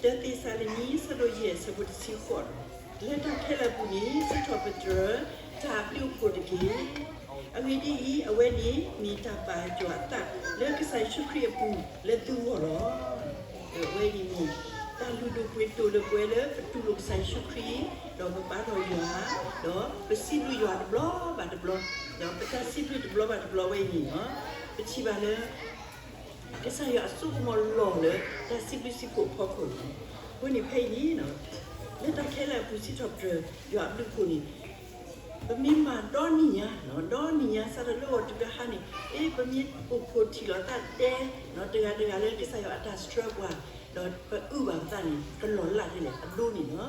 တၢသ့းစၤလနံ ဆၢဒိၣ်ယဲၢ် ဆၢဖိတဆံဃိး, လၢတၢ်ခဲလၢာ်အပူၤန့ၣ် စံးထီၣ်ပတြၢၤတၢ်အဘျုးအဖှိၣ်တက့ၢ်. အဂ့ၢ်ဒ်အံၤ, အဝဲန့ၣ်မ့ၢ်တၢ်ပာ်ယွၤအသးလၢကစၢ်ယ့ၣ်ၡူးခရံာ်အပူၤလၢသုဂီၢ်လီၤ. အဝဲန့ၣ်မ့ၢ်တၢ်လုၢ်ဒိၣ်ပှ့ၤဒိၣ်လၢပဝဲလၢပတူၢ်လိာ်ကစၢ်ယ့ၣ်ၡူးခရံာ်, ဒီးပပာ်ထီၣ်ယွၤ, ဒီးပစံးဘျုးယွၤတဘျီဘၣ်တဘျီ, ဒီးပတၢ်စံးဘျုးတဘျီဘၣ်တဘျီဝဲအံၤန့ၣ်လီၤ. ပထံၣ်ဘၣ်လၢ ကစၢ်ယွၤအစိကမီၤလီၢ်လၢတၢ်စံးဘျုးစံးဖှိၣ်အဖီခိၣ်န့ၣ်, အဃိန့ၣ်ဖဲအံၤန့ၣ် လၢတၢ်ခဲလၢာ်အပူၤစံးထီၣ်ပတြၢၤယွၤအဘျုးအဖှိၣ်န့ၣ်, ပမ့ၢ်မၤဒီနံၣ်ညါ, ဒီနံၣ်ညါစးထီၣ်လၢဂီၤတုၤလၢဟါန့ၣ်, အ့ ပမ့ၢ်အိၣ်ဖှိၣ်ထံၣ်လိာ်သးတဲ တဂၤတဂၤလၢကစၢ်ယွၤအတၢ်ဆှၢပှၤ, ဒီးပအုၣ်ဘၣ်ပသးန့ၣ် ကလီၤလးဒ်လဲၣ်, အဒိန့ၣ်လီၤ.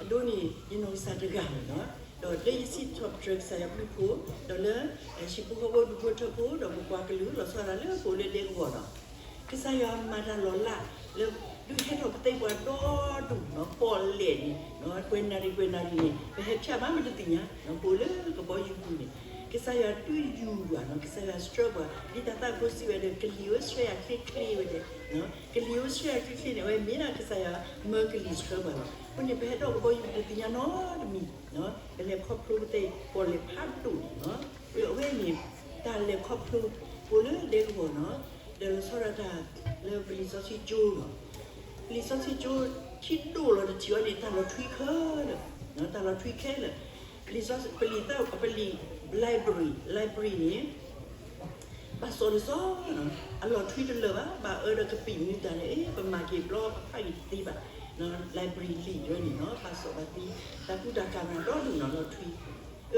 အဒိန့ၣ် ယနီၢ်ကစၢ်တဂၤန့ၣ်လီၤ. ဒီးလၢယစံးထီၣ်ပတြၢၤကစၢ်ယွၤဘျုးဖှိၣ်, ဒီးလၢ ဟံၣ်ဖိဃီဖိဒူၣ်ဖိထၢဖိ ဒီးပပှၤကလုာ်လီၤဆီဒၣ်တၢ်လၢပအိၣ်လၢဒဲကဝီၤလီၤ. ကစၢ်ယွၤမၤတၢ်လီၤလးလၢ ဒုးဟဲထီၣ်ပသ့ၣ်ပှၤဒီဒူၣ်, ပီၣ်လဲၣ်န့ၣ်, ပှဲၤနၣ်ရံၣ်ပှဲၤနၣ်ရံၣ်န့ၣ် ပဟဲဖၠၣ်မးမတသ့ၣ်ညါ, ပအိၣ်လၢကဘီယူၤပူၤန့ၣ်, ကစၢ်ယွၤဒုးယူၤပှၤ, ကစၢ်ယွၤဆှၢပှၤ ဒ်တၢ်သးဖိစံးဝဲဒီး ကလံၤဧၢဆှၢယၤချ့ချ့ဝဲဒၣ်, ကလံၤဧၢဆှၢယၤချ့ချ့န့ၣ် အဝဲမ့ၢ်ဒၣ်ကစၢ်ယွၤမၢကလံၤဆှၢပှၤလီၤ. အဃိန့ၣ် ပဟဲထီၣ်ကဘီယူၤပူၤတသ့ၣ်ညါနီတမံၤ, ပလဲၤခီဖျိပသ့ၣ်ပီၣ်လဲၣ်ဖးဒိၣ်န့ၣ်လီၤ. အဝဲန့ၣ် တၢ်လဲၤခီဖျိ ပအိၣ်လၢဒဲကဝီၤလီၤ. ဒီးလီၤဆီဒၣ်တၢ်လၢပလံာ်စီဆှံကၠိလီၤ. ပလံာ်စီဆှံကၠိ ထံဒိၣ်လီၤတထံၣ်အီၤန့ၣ် တၢ်လီၤထွံခဲလၢာ်, တၢ်လီၤထွံခဲလၢာ်, ပလံာ်စီဆှံ ပလံာ်သၣ် ပလံာ် library, library န့ၣ် ဘၣ်စီၣ်လၢစီၣ်, အလီၤထွံတလၢာ်ဘၣ်, ဘၣ်အၢဒီးကပံာ်မနုၤတၢ်န့ၣ် အ့ ပမၤက့ၤဘျီ ပဖးက့ၤတသ့ဘၣ်, library လံာ်ဝဲန့ၣ်လီၤ. ဘၣ်စီၣ်ဘၣ်သံ တၢ်ကူတၢ်ကၤမၤဒီဒူၣ်န့ၣ် လီၤထွံ.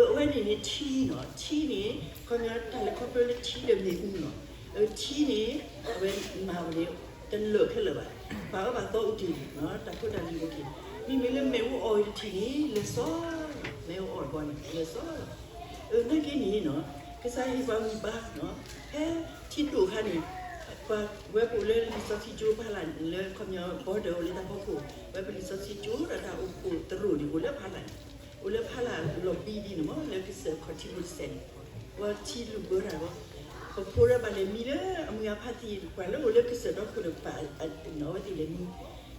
အဝဲန့ၣ်န့ၣ်ထံလီၤ. ထံန့ၣ် ခီပညီတၢ်လဲၤခီဖျိလၢထံဒီးမ့ၣ်အူလီၤ. ထံန့ၣ် အဝဲမၤဝဲန့ၣ် တလၢာ်ခဲလၢာ်ဘၣ်, ဘၣ်အၢဘၣ်သီအိၣ်တ့ၢ်လံ, တၢ်ဖိတၢ်လံၤအိၣ်တ့ၢ်, မ့မ့ၢ်လၢမ့ၣ်အူအီၣ်တထံၣ်န့ၣ် လၢစီၣ်, မ့ၣ်အူအီၣ်တဘီန့ၣ် လၢစီၣ်လီၤ. နာ်က့န့ၣ် ကစၢ်ယွၤဟ့ၣ်ပှၤဂံၢ်ဘါ, ဖဲထံဒိၣ်အခါန့ၣ် ပှၤဝဲပအိၣ်လၢလံာ်စီဆှံကၠိဖးလာ်လၢခီပညီ border အိၣ်လၢတၢ်ဖီခိၣ်, ဝဲပလံာ်စီဆှံကၠိဒီးတၢ်အိၣ်ဖှိၣ်သရိာ်န့ၣ် အိၣ်လၢဖးလာ်န့ၣ်, အိၣ်လၢဖးလာ်လီၤဘံဒ်န့ၣ်မ့ၢ် လၢကစၢၢ်ခီၣ်ထံးဖိတစဲးန့ၣ်, ပှၤထံလုၢ်ဘၢတၢ်ဘီ, ပဖိဒီးဘၣ်လဲၤမံလၢအမုၢ်အဖါတံၢ် ပှၤလၢအိၣ်လၢကစၢၢ်ဒီခိၣ်ဒီးပာ်အဝဲသ့ၣ်လဲၤမံ,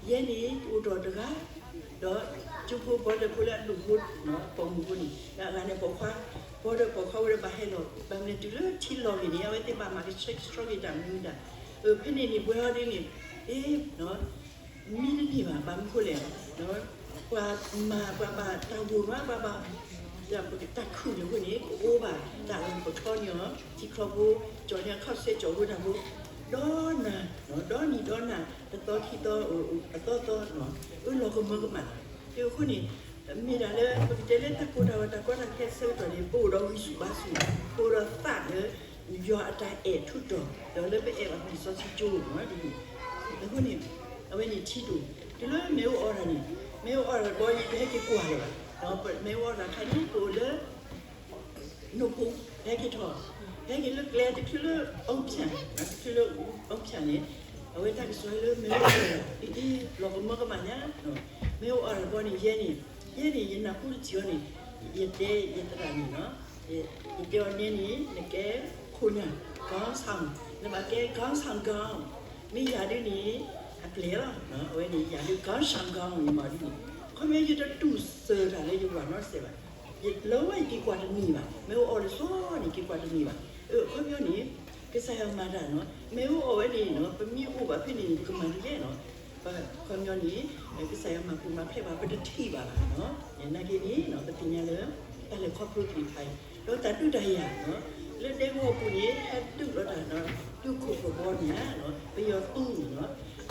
ယဲန့ၣ်အိၣ်ဒီးတဂၤ ဒီးကၠိဖိ border ဖိလၢအဒိၣ်ဖိ ပိာ်မုၣ်ဖိန့ၣ် ဒီးအဂၤန့ၣ်ပိာ်ခွါ, border ပိာ်ခွါဝဲဒီးဘၣ်ဟဲလီၤ, ဘၣ်မနုၤတုၤလၢထံလီၤဂ့ၤန့ၣ် အဝဲသ့ၣ်ဘၣ်မၤကဆှဲကဆှီက့ၤတၢ်မနုၤတၢ်, ဖဲန့ၣ်န့ၣ် ပှၤအီၤဒ်န့ၣ်, အ့ မံတန့ၢ်ဘၣ်, ဘၣ်မနုၤဃိလဲၣ်, ပှၤမၤ ပှၤဘၣ်တၢ်ဂိၢ်မး ပှၤဘၣ် တၢ်ခုၣ်န့ၣ်အဃိန့ၣ် ကအိၣ်ဘၣ်တၢ်လၢပချီန့ၢ်အီၤ ထံချီဖိ, ကၠီၤန့ၢ်အခီၣ်ဆဲး ကၠီၤဖိတၢ်ဖိ, ဒီနၤ, ဒီနံၤဒီနၤ တသီခံသီ အသီသီ, အၢ လီၤကမၢကမၣ်, အဃိန့ၣ် မ့ၢ်ဒၣ်လၢပကတဲလၢတၢ်ကိၢ်တၢ်ဂီၤ တၢ်ကီတၢ်ခဲအဆၢကတီၢ်န့ၣ် ပအိၣ်ဒီးဂံၢ်ဆူၣ်ဘါဆူၣ်, ပအိၣ်ဒီးသးလၢ ယွၤအတၢ်အဲၣ်ထူးတီၤ ဒီးလၢပအဲၣ်ဘၣ်ပလံာ်စီဆှံကၠိန့ၣ်, အဃိန့ၣ် အဝဲန့ၣ်ထံဒိၣ်, တုၤလၢမ့ၣ်အူအီၣ်တၢ်န့ၣ်, မ့ၣ်အူအီၣ်တၢ်တဘျီ ယတဟဲက့ၤကွၢ်လၢၤဘၣ်, မ့ၣ်အူအီၣ်တၢ်အခါန့ၣ် ပအိၣ်လၢ နိၣ်ဖိ, ဟဲက့ၤထီၣ်, ဟဲက့ၤလၢကျဲတချုးလၢအီဖၠၣ်, တချုးလၢအီဖၠၣ်န့ၣ်, အဝဲတၢ်ကစီၣ်လၢမ့ၣ်အူအီၣ်တၢ် အံၤ လီၤကမၢကမၣ်ညါ, မ့ၣ်အူအီၣ်တၢ်တဘျီန့ၣ် ယဲန့ၣ်, ယဲန့ၣ် ယနၢ်ဟူတထံၣ်အီၤန့ၣ်, ယတဲယသရၣ်န့ၣ်လီၤ, ယတဲအီၤန့ၣ်န့ၣ် နကဲခိၣ်နၢ်, ခေါင်းဆောင်, နဘၣ်ကဲ ခေါင်းဆောင်ခေါင်း, မ့ၢ်ယၤဒ်န့ၣ် အပျဲၢ်လီၤ, အဝဲန့ၣ်ယၤဒ် ခေါင်းဆောင်ခေါင်း န့ၣ်မ့ၢ်ဒ်န့ၣ်, ခီဖျိယတတူၢ်စၢၤတၢ်လၢယဂီၢ်နီတစဲးဘၣ်, ယလၢဝဲယက့ၤကွၢ်တန့ၢ်ဘၣ်, မ့ၣ်အူအီၣ်လၢစီၤန့ၣ် က့ၤကွၢ်တန့ၢ်ဘၣ်, အခီပညီန့ၣ် ကစၢ်ယွၤမၤတၢ်နီၤ, မ့ၣ်အူအီၣ်ဝဲန့ၣ်နီၤ ပမ့ၢ်အိၣ်ဘၣ်ဖဲန့ၣ်န့ၣ် ပကမၤဒ်လဲၣ်နီၤ, အခီပညီန့ၣ် ကစၢ်ယွၤမၤပူၤမၤဖျဲးဘၣ် ပတထံၣ်ဘၣ်ဘၣ်နီၤ, နာ်က့န့ၣ်နီၤ ပသ့ၣ်ညါလၢ တၢ်လဲၤခီဖျိသ့ၣ်တဖၣ်အံၤ ဒီးတၢ်ဒုးတၢ်ယၤနီၤ, လၢဒဲကဝီၤပူၤန့ၣ် ဟဲဒုးလီၤတၢ်နီၤ, ဒုးခိၣ်ဖီၣ်ဘီန့ၣ်ဧါ, ပယီၤသူန့ၣ်နီၤ,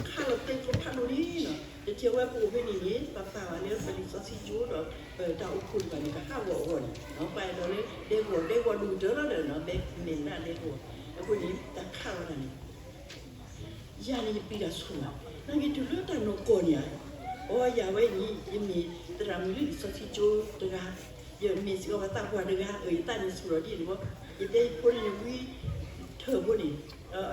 ခးလီၤသ့ကျိဖးဒိၣ်လံနီၤ, တထံၣ်ဝဲပအိၣ်ဖဲန့ၣ်န့ၣ် ပပာ်ဘၣ်လၢပလံာ်စီဆှံကၠိဒီး တၢ်အိၣ်ဖှိၣ်တဖၣ်န့ၣ် ကဟးဂီၤအဂီၢ်န့ၣ်နီၤ, ပှၤအဲၣ်ဒိးလၢဒဲကဝီၤ ဒဲကဝီၤဒိၣ်ကတၢၢ်လီၤဒီးနီၤ ဘဲမဲာ်နးဒဲကဝီၤ, အဃိန့ၣ် တၢ်ခးလီၤတၢ်န့ၣ် ယၤန့ၣ်ယပျံၤတၢ်ဆိၣ်မး, နာ်က့တုၤလၢတၢ်နီၢ်ကီၢ်န့ၣ်ဧါ, အိ ယၤဝဲအံၤန့ၣ် ယမ့ၢ်သရၣ်မုၣ်လၢလံာ်စီဆှံကၠိတဂၤ, ယမ့ၢ်စ့ၢ်ကီးပှၤသးပှၢ်တဂၤ, အၢ ယသးန့ၣ်ဆိၣ်လီၤဒ်န့ၣ်ဘီ, ယတဲယဖိန့ၣ်ဝံ ထၢၣ်ဖိန့ၣ်,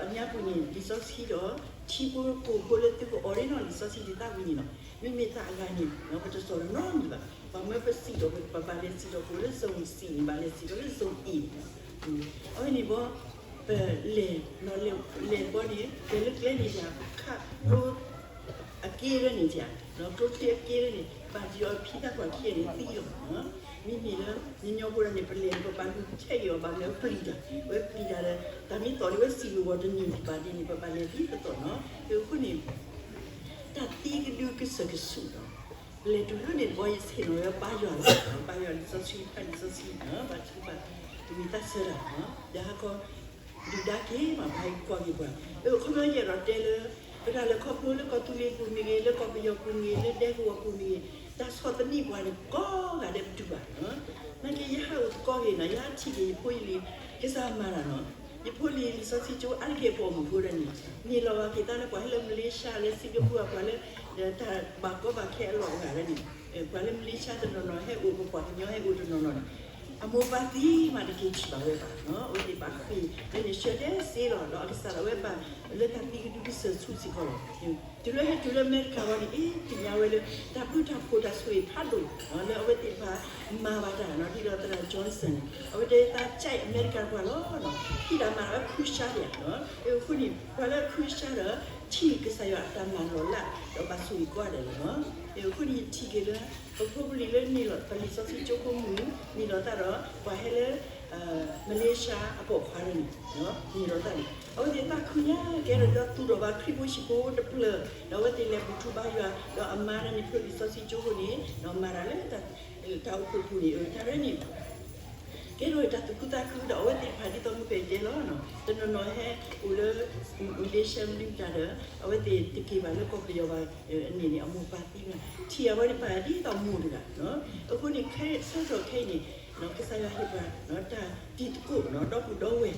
အညါပူၤန့ၣ် လံာ်စီဆှံဒီး ထံဖိကီၢ်ဖိလၢသုကအိးန့ၢ်နီၤ လံာ်စီဆှံဒ်သးဝံၤန့ၣ်နီၤ, မ့မ့ၢ်သးအဂၤန့ၣ် ပတစိာ်နီတမံၤဘၣ်, ပှၤမၢပစံးဒီး ပဘၣ်လဲၤစံးဒီးဖိလၢ zone C န့ၣ် ဘၣ်လဲၤစံးဒီးလၢ zone A န့ၣ်, အဝဲန့ၣ်ဘီ ပလဲၤ လဲၤဘီန့ၣ် လဲၤလၢကျဲန့ၣ် ယခးဖိ အ က့လၢန့ၣ်ဧါ, ကျိချံအက့လၢန့ၣ် ဘၣ်ဒံးအီၤဖံသၣ်ကွၢ်ခံဂၤန့ၣ်သံလီၤ. မ့မ့ၢ်လၢ ညီညီဖိဒၣ်န့ၣ် ပလဲၤပပာ်လူၤဆဲးက့ၤအီၤဘၣ်မနုၤပျံၤတၢ်, အဝဲပျံၤတၢ်ဒီး တၢ်မ့ၢ်သီၣ်ဒ်ဝဲစံၣ်ကဝီၤတနံၤဘၣ်ဒ်န့ၣ် ပဘၣ်လဲၤသံသီၣ်နီၤ. အဃိန့ၣ် တၢ်သံကဒုကစၢၢ်ကဆူၣ်ဒီး ပလဲၤတုၤလၢန့ၣ်တဘျီ ယဆ့ၣ်နီၤဝဲပၢ်ယွၤလီၤ. ပၢ်ယွၤလံာ်စီဆှံ ဖးလံာ်စီဆှံ ဘၣ်ထုကဖၣ် တမံၤသးစၢ်တၢ် ဒီးဟးခီ ဒုၣ်ဒါက့ၤမး ပှၤဟဲကွၢ်က့ၤပှၤ. အခီပညီယအဲၣ်ဒိးတဲလၢ ပတၢ်လဲၤခီဖျိလၢကီၢ်သူလ့ၤပူၤမ့ၢ်ဂ့ၤ, လၢကီၢ်ပယီၤပူၤမ့ၢ်ဂ့ၤ, လၢဒဲကဝီၤပူၤမ့ၢ်ဂ့ၤ, တၢ်ဆီၣ်သနံးပှၤန့ၣ် ကိးဂၤဒဲးပတူၢ်ဘၣ်. နာ်က့ယဟးအိၣ်သကိးဂ့ၤနီၤ, ယဟးထံၣ်က့ၤယဖိယလံၤ ကစၢ်မၤတၢ်နီၤ. ယဖိလံၤလံာ်စီဆှံကၠိအါတက့ၢ်ပအိၣ်မုာ်ဖိဒီးန့ၣ် န့ၢ်လီၤဘၣ်က့ၤသးလၢပှၤဟဲလၢမလ့ၡါ လၢစ့ကပူၤ ပှၤလၢ တၢ်ဘၣ်ကီဘၣ်ခဲအလီၢ်အဂၤလၢန့ၣ် ပှၤလၢမလ့ၡါတနီၤနီၤဟဲအိၣ် ပပှၤကညီဟဲအိၣ်တနီၤနီၤန့ၣ် အမိၢ်ပၢ်သံမးတက့ၤထံၣ်ဘၣ်ဝဲဘၣ်. အဝဲသ့ၣ်ဘၣ်ဃ့ၢ်လၢန့ၣ်ဆှၢတဲစ့လီၤ ဒီးအကစၢ်ဒၣ်ဝဲဘၣ်လၢတၢ်သံကဒုကစၢၢ်ဆူၣ်စ့ၢ်ကီးလီၤ. တုၤလၢဟဲတုၤလၢအမဲရကၤဝဲန့ၣ် အ့ သ့ၣ်ညါဝဲလၢ တၢ်ဘျုးတၢ်ဖှိၣ်တၢ်ဆိၣ်ဂ့ၤဖးဒိၣ် လၢအဝဲသ့ၣ်တဖၣ်မၤဘၣ်တၢ်နီၤ ဒ်သိးသရၣ် Johnson န့ၣ် အဝဲတဲသးကၠဲးအမဲရကၤပှၤလီၤ. ဟံးတၢ်မၤလၢအခူၣ်ဆါဒံးနီၤ. အဃိန့ၣ် ပှၤလၢအခူၣ်ဆါဒီး ထံၣ်ကစၢ်ယွၤအတၢ်မၤလီၤလး ဒီးဘၣ်ဆိၣ်ဂ့ၤကိးဂၤဒဲးလီၤ. အဃိန့ၣ် ယထံၣ်က့ၤလၢ ပဖိပလံၤလၢန့ၢ်လီၤပလံာ်စီဆှံကၠိဖိမုၣ် န့ၢ်လီၤသးဒီး ပှၤဟဲလၢ မလ့ၡါအပိာ်ခွါန့ၣ် န့ၢ်လီၤသးန့ၣ် အဝဲသ့ၣ်သးခုညါကဲဒီး ဒီးသူၣ်ထီၣ်ဘၣ်ခရံာ်ဖိဟံၣ်ဖိတဖျၢၣ် ဒီးအဝဲသ့ၣ်လဲၤဘူၣ်ထူဘါယွၤ ဒီးအမါန့ၣ်ဖျိလံာ်စီဆှံကၠိဖိန့ၣ် ဒီးမၤတၢ်လၢ တၢ်အိၣ်ဖှိၣ်ပူၤန့ၣ် တၢ်ရဲၣ်န့ၣ် ကဲထီၣ်တၢ်သူၣ်ခုသးခု ဒီးအဝဲသ့ၣ်တဖၣ်ဒ်သိးမုၢ်ပဲာ်ကဲလီၤ. တနီၤနီၤဟဲအိၣ်လၢ မလ့ၡါမနုၤမတၤဒီး အဝဲသ့ၣ်တက့ၤဘၣ်လၢကီၢ်ပယီၤဘၣ်န့ၣ်န့ၣ် အမိၢ်ပၢ်သံမး ထံၣ်အဝဲန့ၣ်ပာ်ဒ်သိးမိၢ်တဂၤ. အဃိန့ၣ် ဆၢကတီၢ်ခဲအံၤန့ၣ် ကစၢ်ယွၤဟ့ၣ်ပှၤ တၢ်တံၤသကိး ဒီပုၢ်ဒီဝဲၢ်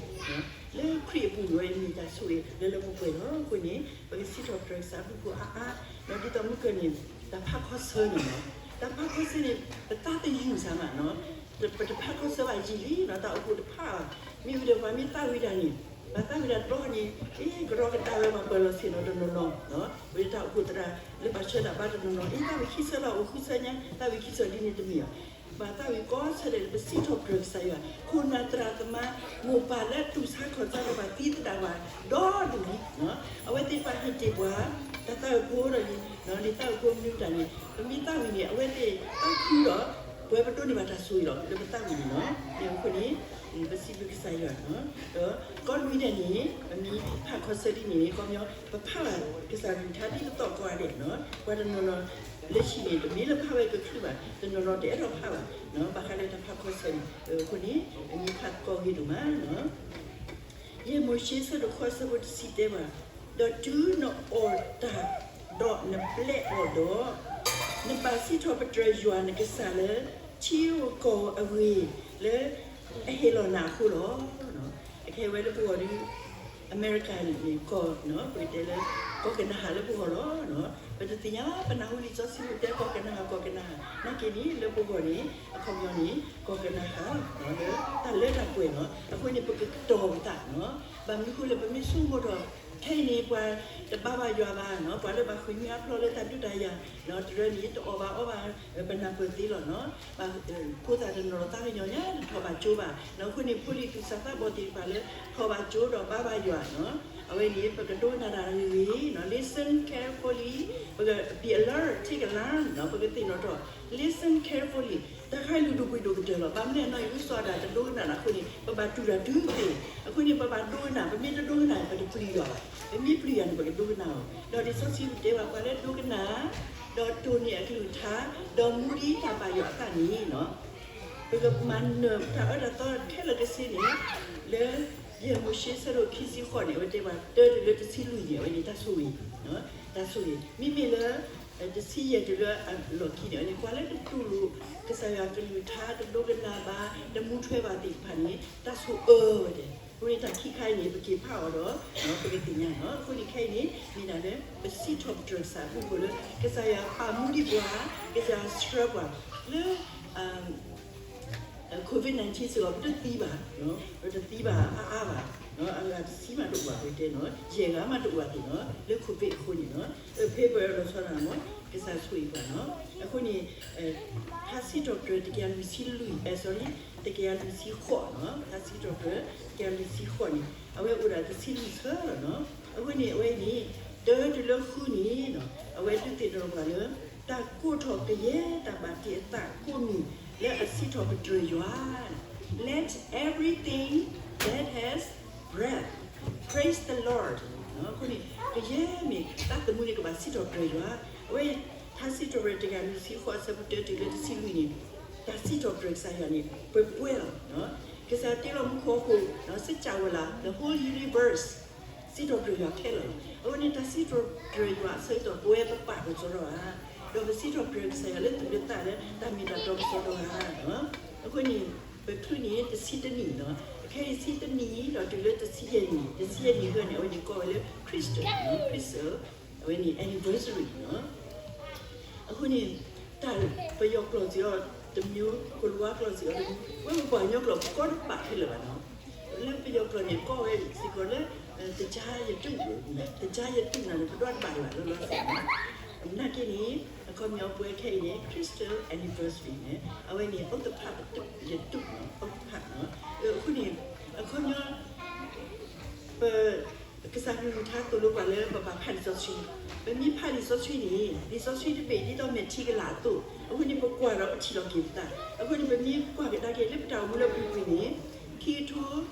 လၢခရံာ်အပူၤန့ၣ် ဝဲမ့ၢ်တၢ်ဆိၣ်ဂ့ၤလၢလၢပှဲၤပှဲၤလီၤ. အဃိန့ၣ် ပကစံးထီၣ်ပတြၢၤကစၢ်အဘျုးအဖှိၣ်အါအါ ဒီးဒ်သိးမုၢ်ကၢန့ၣ် တၢ်ဖးခီဆၢန့ၣ်လီၤ. တၢ်ဖးခီဆၢန့ၣ် ပသးတယုၢ်စၢ်မးနီၤ ပတဖးခီဆၢဘၣ်ယံာ်လံနီၤ တၢ်အိၣ်ဖှိၣ်တဖးဘၣ်. မ့ၢ်ဝံၤဒီးပှၤမ့ၢ်သးဝံၤတၢ်န့ၣ် ဘၣ်သးဝံၤတၢ်တဘျီဃီန့ၣ် အ့ ကရီကဒါဝဲမၤပၢၤလီၤဆ့ၣ်နီၤတနီၤနီၤ ဝဲတၢ်အိၣ်ဖှိၣ်သရၣ် လၢပှၤဆှၢတၢ်ဘါတနီၤနီၤ အ့ သးဝံၤခံဆၢလီၤ အိၣ်ဃုဆၢညါ သးဝံၤခံဆၢဒ်န့ၣ်တမ့ၢ်ဘၣ်. ဘၣ်သးဝံၤကိးဆၢဒဲးလၢပစံးထီၣ်ပတြၢၤကစၢ်ယွၤ ခိၣ်နၢ်သရၣ်သမါ မိၢ်ပၢ်လၢတူၢ်ဆါခီၣ်ဆါလၢပှၤသံသဒၣ်ပှၤဒီဒူၣ်လံ အဝဲသ့ၣ်တဖၣ်ဟ့ၣ်တ့ၢ်ပှၤ တၢ်သးဝံၤဖိဒီးလံ လံာ်သးဝံၤဖိမနုၤတၢ်န့ၣ် ပမ့ၢ်သးဝံၤန့ၣ် အဝဲသ့ၣ်သးခုဒီး ပဝဲပဒိးန့ၢ်ဘၣ်တၢ်ဆိၣ်ဂ့ၤလီၤ လၢပသးဝံၤန့ၣ်လီၤ. အဃိန့ၣ် ပစံးဘျုးကစၢ်ယွၤ ဒီးကိးနွံဒဲးန့ၣ် ပမ့ၢ်ဖးခီဆၢဒ်န့ၣ်န့ၣ် ခီပညီ ပဖးဘၣ်ကစၢ်ကလုၢ်ကထါဒ်ပသီၣ်ကိးဂၤဒဲး ပှၤတနီၤနီၤ လၢဟံၣ်န့ၣ် တမ့ၢ်လၢဖးဝဲကချုးဘၣ် တနီၤနီၤတအဲၣ်ဒိးဖးဘၣ် ဘၣ်ဃးလၢတၢ်ဖးခီဆၢန့ၣ် အဃိန့ၣ် ပမ့ၢ်ဖးသကိးဂ့ၤဒိၣ်မး ယဲၢ်မိၤၡ့ ဆၢဒိၣ်ဃိး ဆၢဖိတဆံတဲဘၣ်, ဒီးတုၤနအီၣ်တၢ် ဒီးနပျဲအီၣ်ဒီး, နဘၣ်စံးထီၣ်ပတြၢၤယွၤနကစၢ်လၢ ထံဧိၤကီၢ်ဧိၤအဂ့ၢ် လၢအဟ့ၣ်လီၤနၤအဃိလီၤ. အခဲအံၤဝဲလၢပဂီၢ်ဒီး အမဲရကၤန့ၣ် ကီၢ် ပကတဲလၢ ကီၢ်ကနၤဧၣ်လၢပဂီၢ်လီၤ. ပတသ့ၣ်ညါ ပနၢ်ဟူလံာ်စီဆှံတဲကီၢ်ကနၤဧၣ် ကီၢ်ကနၤဧၣ် နာ်က့န့ၣ် လၢပဂီၢ်န့ၣ် အခီပညီန့ၣ် ကီၢ်ကနၤဧၣ် လၢတၢ်လၢတၢ်ပှဲၤလီၤ. အဃိန့ၣ် ပကကတီၤပသး ဘၣ်မနုၤဃိလၢပမ့ၢ်ဆိကမိၣ်ထီၣ် ခဲအံၤန့ၣ် ပှၤတဘါဘၣ်ယွၤဘၣ် ပှၤလၢဘၣ်ဃ့ၢ်မှံဟးဖျိးလၢတၢ်ဒုးတၢ်ယၤ တရၢန့ၣ် တအီၣ်ဘၣ်အီဘၣ် ပနၢ်ပၢၢ်သ့လီၤ. ဖိသၣ်တနီၤ သးကညီၤညါ တထီၣ်ဘၣ်ကၠိဘၣ်. အဃိန့ၣ် ဖိလံၤသူၣ်စၢ်သးဘီၣ်သ့ၣ်တဖၣ်လၢ ထီၣ်ဘၣ်ကၠိဒီးဘါဘၣ်ယွၤ အဝဲန့ၣ် ပကဒိကနၣ်တၢ်ဂ့ၤဂ့ၤ listen carefully ပက be alert, take alarm ပကသ့ၣ်နီၣ်ထီၣ် listen carefully တၢ်ခါအံၤလူၤဒိၣ်ပှ့ၤဒိၣ်ကတၢၢ်လီၤ. ဘၣ်မနုၤလဲၣ်နီၤ အံၤဝံသးစူၤတဒိကနၣ်နၤအဃိန့ၣ် ပဘၣ်တူၢ်တၢ်တုၤသ့. အဃိန့ၣ် ပဘၣ်ဒိကနၣ် ပမ့ၢ်တဒိကနၣ် ပတပျံၤယွၤဘၣ်. ပမ့ၢ်ပျံၤယွၤန့ၣ် ပကဒိကနၣ်အီၤ. ဒီးလံာ်စီဆှံတဲဘၣ် ပှၤလၢဒိကနၣ် ဒီးတိၢ်န့ၢ်အကလုၢ်ကထါ ဒီးမူဒံးတၢ်ဘၣ်ယွၤအသးန့ၣ် ပကမၤနၢၤတၢ်အၢတၢ်သီခဲလၢာ်ခဲဆ့န့ၣ် လၢ ယဲၢ်မိၤၡ့ ဆၢဒိၣ်ခံဆံဃိးန့ၣ် အဝဲတဲဘၣ် တၢတုၤလၢတဆံလွံၢ်န့ၣ် အဝဲန့ၣ်တၢ်ဆိၣ်ဂ့ၤ တၢ်ဆိၣ်ဂ့ၤ မ့မ့ၢ်လၢ တဆံယဲၢ်တုၤလၢအလီၢ်ခံန့ၣ် အဝဲန့ၣ် ပှၤလၢတတူၢ်လိာ် ကစၢ်ယွၤကလုၢ်ကထါ တဒိကနၣ်ဘၣ် တမူထွဲဘၣ်သ့ၣ်တဖၣ်န့ၣ် တၢ်ဆိၣ်အၢဝဲဒၣ်. အဃိန့ၣ် တၢ်ခံခါအံၤန့ၣ် ပက့ၤဖးအီၤဒီး ပကသ့ၣ်ညါနီၤ. အဃိန့ၣ် ခဲအံၤန့ၣ် မ့ၢ်ဒၣ်လၢ ပစံးထီၣ်ပတြၢၤကစၢ်အဘျုးအဖှိၣ်လၢ ကစၢ်ယွၤပာ်မူဒံးပှၤ ကစၢ်ယွၤဆှၢပှၤလၢ COVID nineteen စ့ၢ်ကီး ပတသံဘၣ်, ပတသံဘၣ်အါအါဘၣ်, အဂၤတဆံမးတအိၣ်ဘၣ် ပတဲနီၤ, ယဲၢ်ဂၤမးတအိၣ်ဘၣ်သ့ၣ်နီၤ, လၢ COVID အဃိန့ၣ်နီၤ, ဖဲပှဲၤလီၤဆီဒၣ်မး ကစၢ်ဆိၣ်ဂ့ၤပှၤနီၤ, အဃိန့ၣ် ထါစံးထီၣ်ပတြၢၤတကယၤလွံၢ်ဆံလွံၢ်, အဲ sorry, တကယၤလွံၢ်ဆံဃိးနီၤ, ထါစံးထီၣ်ပတြၢၤ တကယၤလွံၢ်ဆံဃိးန့ၣ် အဝဲအိၣ်ဒၣ်တဆံလွံၢ်ဆၢလီၤနီၤ, အဃိန့ၣ် အဝဲအံၤန့ၣ် တၢတုၤလၢဃုန့ၣ်နီၤ အဝဲဒုးသ့ၣ်နီၣ်ပှၤလၢ တၢ်ကိးထီၣ်ကယဲၢ်တၢ်ဘၣ်တ့အသးကိးမံၤလၢအစံးထီၣ်ပတြၢၤယွၤ Let everything that has breath praise the Lord. အဃိန့ၣ် ကယဲၢ်မ့ၢ်သးသမူန့ၣ် ကဘၣ်စံးထီၣ်ပတြၢၤယွၤ. အဝဲ ထါစံးထီၣ်ပတြၢၤတကယၤလွံၢ်ဆံဃိး အဆၢဖိတၢတုၤလၢတဆံလွံၢ်န့ၣ် တၢ်စံးထီၣ်ပတြၢၤကစၢ်ယွၤန့ၣ် ပှဲၤပှဲၤလီၤ. ကစၢ်တ့လီၤမူခိၣ်ဟီၣ်ခိၣ် စကြဝဠာ the whole universe စံးထီၣ်ပတြၢၤယွၤခဲလၢာ်လီၤ. အဃိန့ၣ် တၢ်စံးထီၣ်ပတြၢၤယွၤအဆၢကတီၢ် ပဝဲပပာ်ကစီဒီဧါ, ဒီးပစံးထီၣ်ပတြၢၤကစၢ်ယွၤလၢသူၣ်လၢသးလၢတၢ်မ့ၢ်တၢ်တီကစီဒီဧါ. အဃိန့ၣ် ပချုးန့ၣ် တဆံတနံၣ်လီၤ. အခဲအံၤဆံတနံၣ် ဒီးတုၤလၢတဆံယဲၢ်နံၣ်, တဆံယဲၢ်နံၣ်ဂၢၢ်န့ၣ် အဝဲန့ၣ်ကိးဝဲလၢ Christian, Christian, အဝဲန့ၣ် anniversary လီၤ. အဃိန့ၣ် တၢ်ပယီၤကျိာ်စ့ၢ်အီၤတမျိုး, ကိၤလၤဝါကျိာ်စ့ၢ်အီၤတမျိုး, ဝဲပပှၤကညီကျိာ် ပကိးတဘၣ်ခဲလၢာ်ဘၣ်နီၤ. လၢပယီၤကျိာ်န့ၣ် ကိးဝဲစ့ၢ်ကီးလၢ တကြားရတု, တကြားရတုန့ၣ် ပဒွးတဘၣ်ဒံးဘၣ် လီၤလီၤဆဲး. နာ်က့န့ၣ် အခီပညီပဝဲခဲအံၤန့ၣ် Christian anniversary န့ၣ် အဝဲန့ၣ် အိၣ်သဖးပတု, ရတု, အိၣ်သဖး. အဃိန့ၣ် အခီပညီ ပ ကစၢ်ကလုၢ်ကထါသိၣ်လိပှၤလၢပဘၣ်ဖးလံာ်စီဆှံ, ပမ့ၢ်ဖးလံာ်စီဆှံန့ၣ် လံာ်စီဆှံတဘ့ၣ်ဒ်သိးမဲာ်ထံကလၤအသိး, အဃိန့ၣ် ပကွၢ်ဒီးပထံၣ်လီၤက့ၤပသး, အဃိန့ၣ် ပမ့ၢ်ကွၢ်ကဒါက့ၤလၢပတၢ်အိၣ်မူလၢပူၤကွံာ်န့ၣ် ခံကထိ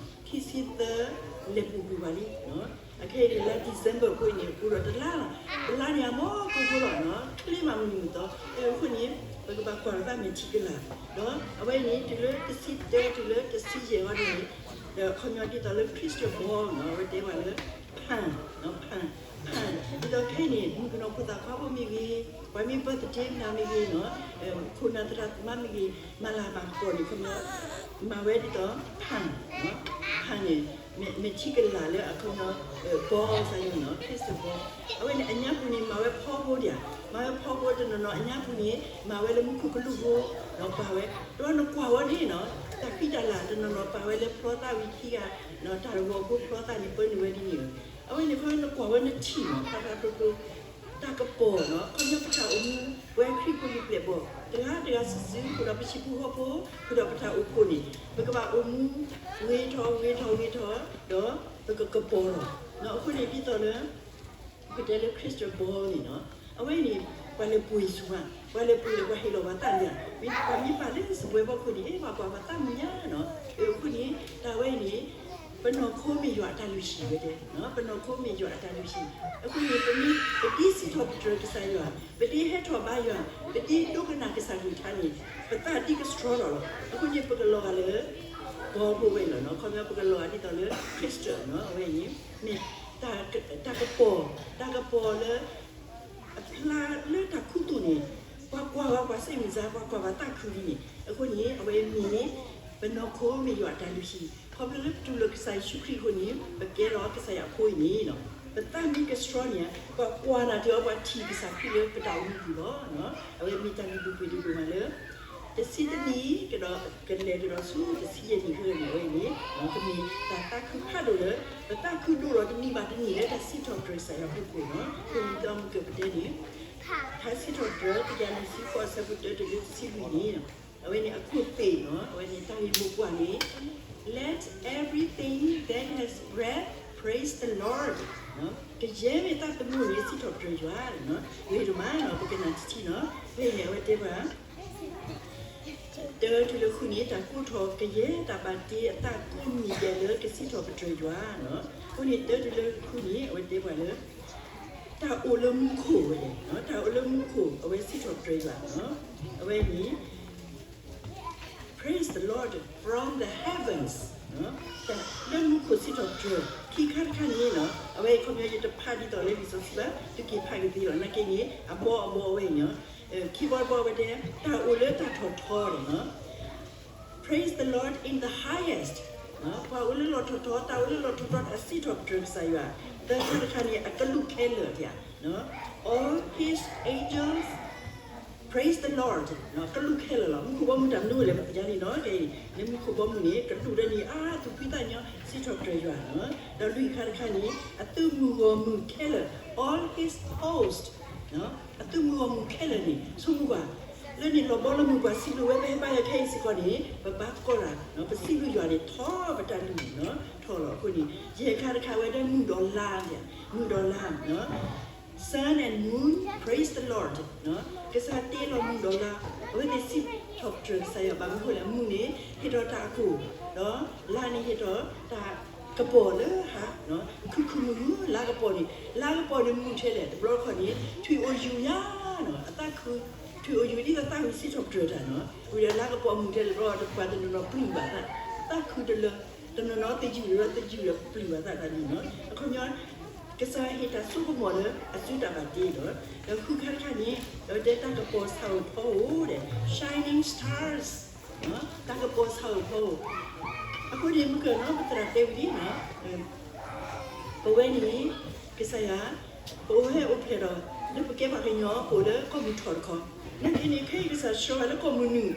ခံဆံသၢ လဲၤပူၤကွံာ်ပှၤလံ. အခဲအံၤန့ၣ် လါ December အဃိန့ၣ် အိၣ်ဒီးတလါလီၤ. တလါန့ၣ်အမ့ၢ်ကိၢ်ဖိလီၤနီၤ, ချ့မးမုၢ်နံၤမုၢ်သီ. အဃိန့ၣ် ပကဘၣ်ကွၢ်ဒီးသးမဲာ်ထံကလၤ, ဒီးအဝဲအံၤန့ၣ် တုၤလၢတဆံတၢ တုၤလၢတဆံယဲၢ်အံၤန့ၣ် ဒီးအခီပညီဒ်သိးလၢ Christian ball နီၤ, အဝဲတဲပှၤလၢ ဖၣ်, ဖၣ်, ဖၣ်, ဒ်သိးခဲအံၤန့ၣ် မုၣ်ကနီၤဖိသၣ်ခွါဖိမ့ၢ်ဂ့ၤ, ပှၤမ့ၢ် birthday မနုၤမ့ၢ်ဂ့ၤနီၤ, ခိၣ်နၢ်သရၣ်သမါမ့ၢ်ဂ့ၤ, မၤလၤဘၣ်ကပီၤန့ၣ် အခီပညီ မၤဝဲဒ်သိး ဖၣ်, ဖၣ်န့ၣ် မဲာ်ထံကလၤလၢအခီပညီ ball စ့ၢ်ကီးနီၤ, Christian ball. အဝဲန့ၣ် အညါပူၤန့ၣ် မၤဝဲဖီဖိဒံးဧါ, မၤဝဲဖီဖိတနီၤနီၤ, အညါပူၤန့ၣ် မၤဝဲလၢမူခိၣ်ကလူးဖိ, ဒီးပာ်ဝဲ, ဒီးနကွၢ်ဝဲန့ၣ်နီၤ, တၢ်ဃံတၢ်လၤတနီၤနီၤ ပာ်ဝဲလၢဖျီသၣ်ဝံၤခံဂၤ, တၢ်တဂီၤဖိဖျီသၣ်န့ၣ် ပၢနုာ်ဝဲဒ်န့ၣ်ဧါ. အဝဲန့ၣ် ခီနကွၢ်ဝဲနထံၣ်နီၤ, ဖျါဖျါကျိကျိ တၢ်ကပီၤနီၤ, ခီပညီပတၢ်အိၣ်မူ ပဝဲခရံာ်ဖိလံၤပျဲၢ်ဘီၣ် တဂၤတဂၤစုာ်စုာ် ဃုာ်ဒီးပဟံၣ်ဖိဃီဖိ, ဃုာ်ဒီးပတၢ်အိၣ်ဖှိၣ်န့ၣ် ပကဘၣ်အိၣ်မူ ဂ့ၤထီၣ်ဂ့ၤထီၣ်ဂ့ၤထီၣ်, ဒီးပကကပီၤလီၤ. အဃိန့ၣ်ဒ်သိးလၢ ပကတဲလၢ Christian ball န့ၣ်နီၤ, အဝဲအံၤန့ၣ် ပှၤလဲၤပှ့ၤဆူၣ်မး, ပှၤလဲၤပှ့ၤဒီးပှၤဟ့ၣ်လီၤပှၤသၣ်န့ၣ်ဧါ, မ့ၢ်ပှၤမ့ၢ်ပာ်လၢစပွဲဖီခိၣ်န့ၣ် ပှၤကွၢ်ပှၤသးမုာ်ညါနီၤ. အဃိန့ၣ် တၢ်ဝဲအံၤန့ၣ် ပနီၢ်ခိမ့ၢ်ယွၤအတၢ်လုၢ်ဟံၣ်ဝဲတဲ, ပနီၢ်ခိမ့ၢ်ယွၤအတၢ်လုၢ်ဟံၣ်. အဃိန့ၣ် ပမ့ၢ် ပဒ်စံးထီၣ်ပတြၢၤကစၢ်ယွၤ, ပဒ်ဟဲထီၣ်ဘါယွၤ, ပဒ်ဒိကနၣ်ကစၢ်ကလုၢ်ကထါန့ၣ် ပသးဒ်က strong လီၤလီၤ. အဃိန့ၣ် ပကလီၤဂာ်လၢ ball ဖိဝဲအံၤလီၤနီၤ. ခီပညီ ပကလီၤဂာ်ဒ်သိးလၢ Christian နီၤ, အဝဲအံၤန့ၣ် မ့ၢ် တၢ်ကပီၤ, တၢ်ကပီၤလၢ အဖျါလၢတၢ်ခူသူၣ်န့ၣ် ပှၤကွၢ်ဝဲပှၤစ့ၣ်မုၢ်စါ, ပှၤကွၢ်ပှၤသးခုလံန့ၣ်. အဃိန့ၣ် အဝဲမ့ၢ် ပနီၢ်ခိမ့ၢ်ယွၤအတၢ်လုၢ်ဟံၣ်, ခီဖျိလၢပတူၢ်လိာ်ကစၢ်ယ့ၣ်ၡူးခရံာ်အဃိန့ၣ် ပကဲထီၣ်ကစၢ်ယွၤအဖိအံၤန့ၣ်လီၤ. ပသးမ့ၢ်က strong န့ၣ် ပှၤကွၢ်နၤတုၤအီၤ ပှၤထံၣ်ကစၢ်ခရံာ်လၢပတၢ်အိၣ်မူပူၤလီၤ. အဝဲမ့ၢ်တၢ်လုၢ်ဒိၣ်ပှ့ၤဒိၣ်ဒိၣ်မးလၢ တဆံတနံၣ် ကဒီးကလဲၤကဒီးဆူတဆံယဲၢ်နံၣ်ဖဲန့ၣ်ဝဲန့ၣ် ကမ့ၢ်တၢ်သးခုဖးဒိၣ်လၢ ပသးခုဒိၣ်ထီၣ်တနံၣ်ဘၣ်တနံၣ်လၢတၢ်စံးထီၣ်ပတြၢၤကစၢ်ယွၤအဖီခိၣ်နီၤ. အဃိန့ၣ်ဒီးမုၢ်ကပတဲန့ၣ် ထါစံးထီၣ်ပတြၢၤ တကယၤလွံၢ်ဆံဃိး အဆၢဖိတၢတုၤလၢတဆံလွံၢ်န့ၣ် အဝဲန့ၣ်အခိၣ်သ့ၣ်နီၤ, အဝဲန့ၣ်တၢ်ဂ့ၢ်မိၢ်ပှၢ်န့ၣ် Let everything that has breath praise the Lord. ကယဲၢ်မ့ၢ်သးသမူန့ၣ် စံးထီၣ်ပတြၢၤယွၤ. ဂ့ၤဒိၣ်မးနီၤ, ပကနၣ်တထံၣ်နီၤ. ဖဲအံၤန့ၣ် အဝဲတဲပှၤ တၢတုၤလၢဃုန့ၣ် တၢ်ကိးထီၣ်ကယဲၢ်တၢ်ဘၣ်တ့အသးကိးမံၤဒဲးလၢကစံးထီၣ်ပတြၢၤယွၤနီၤ. အဃိန့ၣ် တၢတုၤလၢဃုန့ၣ် အဝဲတဲပှၤလၢ တၢ်အိၣ်လၢမူခိၣ်ဝဲ, တၢ်အိၣ်လၢမူခိၣ် အဝဲစံးထီၣ်ပတြၢၤယွၤနီၤ. အဝဲန့ၣ် Praise the Lord from the heavens. လၢမူခိၣ်စံးထီၣ်ပတြၢၤ ခံခါတခါန့ၣ်နီၤ, အဝဲခီပညီယတဖးဒ်သိးလၢလံာ်စီဆှံဘၣ်, သုက့ၤဖးက့ၤသ့လီၤ. နာ်က့န့ၣ် အဘီအဘီဝဲနီၤ, ခံဘီတဘီဝဲတဲ တၢ်အိၣ်လၢတၢ်ထီၣ်ထီန့ၣ်နီၤ. Praise the Lord in the highest. ပှၤအိၣ်လၢလီၢ်ထီၣ်ထီ, တၢ်အိၣ်လၢလီၢ်ထီၣ်ထီ အစံးထီၣ်ပတြၢၤကစၢ်ယွၤ. သၢခါတခါန့ၣ် အကလူးခဲလၢာ်ဧါ. All his angels praise the Lord. ကလူးခဲလၢာ်လီၤ. မူခိၣ်ဘီမုၢ်တၢ်မနုၤလဲၣ် ပသ့ၣ်ညါန့ၣ်နီၤ, လၢမူခိၣ်ဘီမုၢ်န့ၣ် ကလူးဒၣ်န့ၣ် အါ သူၣ်ဖှံသးညီ စံးထီၣ်ပတြၢၤယွၤနီၤ. ဒီးလွံၢ်ခါတခါန့ၣ် အသုးမုၢ်ဂီၢ်မုၢ်ခဲလၢာ်, all his host. အသုးမုၢ်ဂီၢ်မုၢ်ခဲလၢာ်န့ၣ် ဆိကမိၣ်ကွၢ်, လၢန့ၣ်လီၤဘီလၢမုၢ်ကွၢ်စံးဘျုးဝဲ ပဟဲဘါယွၤခဲအံၤစ့ၢ်ကီးန့ၣ် ပဘၣ်ကိးတၢ်, ပစံးဘျုးယွၤန့ၣ် ထီၣ်ပတၢ်လုၢ်န့ၣ်နီၤ, ထီၣ်လီၤ. အဃိန့ၣ် ယဲၢ်ခါတခါဝဲဒၣ် မုၢ်ဒီးလါ, မုၢ်ဒီးလါနီၤ. Sun and moon, praise the Lord. ကစၢ်တ့လီၤမုၢ်ဒီးလါ, အဝဲသ့ၣ်စံးထီၣ်ပတြၢၤကစၢ်ယွၤ. ဘၣ်မနုၤအဃိလဲၣ်, မုၢ်န့ၣ်ဟ့ၣ်ထီၣ်တၢ်အကိၢ်, ဒီးလါန့ၣ်ဟ့ၣ်ထီၣ်တၢ်ကပီၤလၢဟါ, ခုၣ်ခုၣ်မုာ်မုာ်, လါကပီၤန့ၣ်, လါကပီၤန့ၣ်မုာ်ထဲလဲၣ်, တဘျီခီန့ၣ် ထွံၣ်အိၣ်ယူၤယၤနီၤ, အသၣ်ခု, ထွံၣ်အိၣ်ယူၤ ဒ်သိးသၣ်ဝံၤစံးထီၣ်ပတြၢၤတၢ်နီၤ, ဝံၤဒီးလါကပီၤမုာ်ထဲလဲၣ်, တဘျီတပှၤတနီၤနီၤပျုၢ်ဘၣ်သၣ်, သၣ်ခုတလၢ, တနီၤနီၤသယုၢ်ဒီးသယုၢ်ဒီးပျုၢ်ဘၣ်သၣ်တၢ်န့ၣ်နီၤ. အခီပညီ ကစၢ်ဟ့ၣ်တၢ်စိကမီၤလၢအစုတၢ်ဘၣ်တ့ဒီး, ဒီးဃုခါတခါန့ၣ် ဒီးတဲတၢ်ကပီၤဆၣ်ဧိၤဖီဧိၤဒီး shining stars, တၢ်ကပီၤဆၣ်ဧိၤဖီဧိၤ. အဃိန့ၣ် မုၢ်ကနီၤ ပသရၣ်တဲဝံၤလံနီၤ, ပဝဲန့ၣ် ကစၢ်ယွၤ ပအိၣ်ဟဲအိၣ်ဖျဲၣ်ဒီး လၢပကဲပှၤကညီအိၣ်လၢကီၢ်မုၢ်ထီၣ်တခီ, နာ်က့န့ၣ် ခဲအံၤကစၢ်ဆှၢပှၤလၢကီၢ်မုၢ်နုာ်,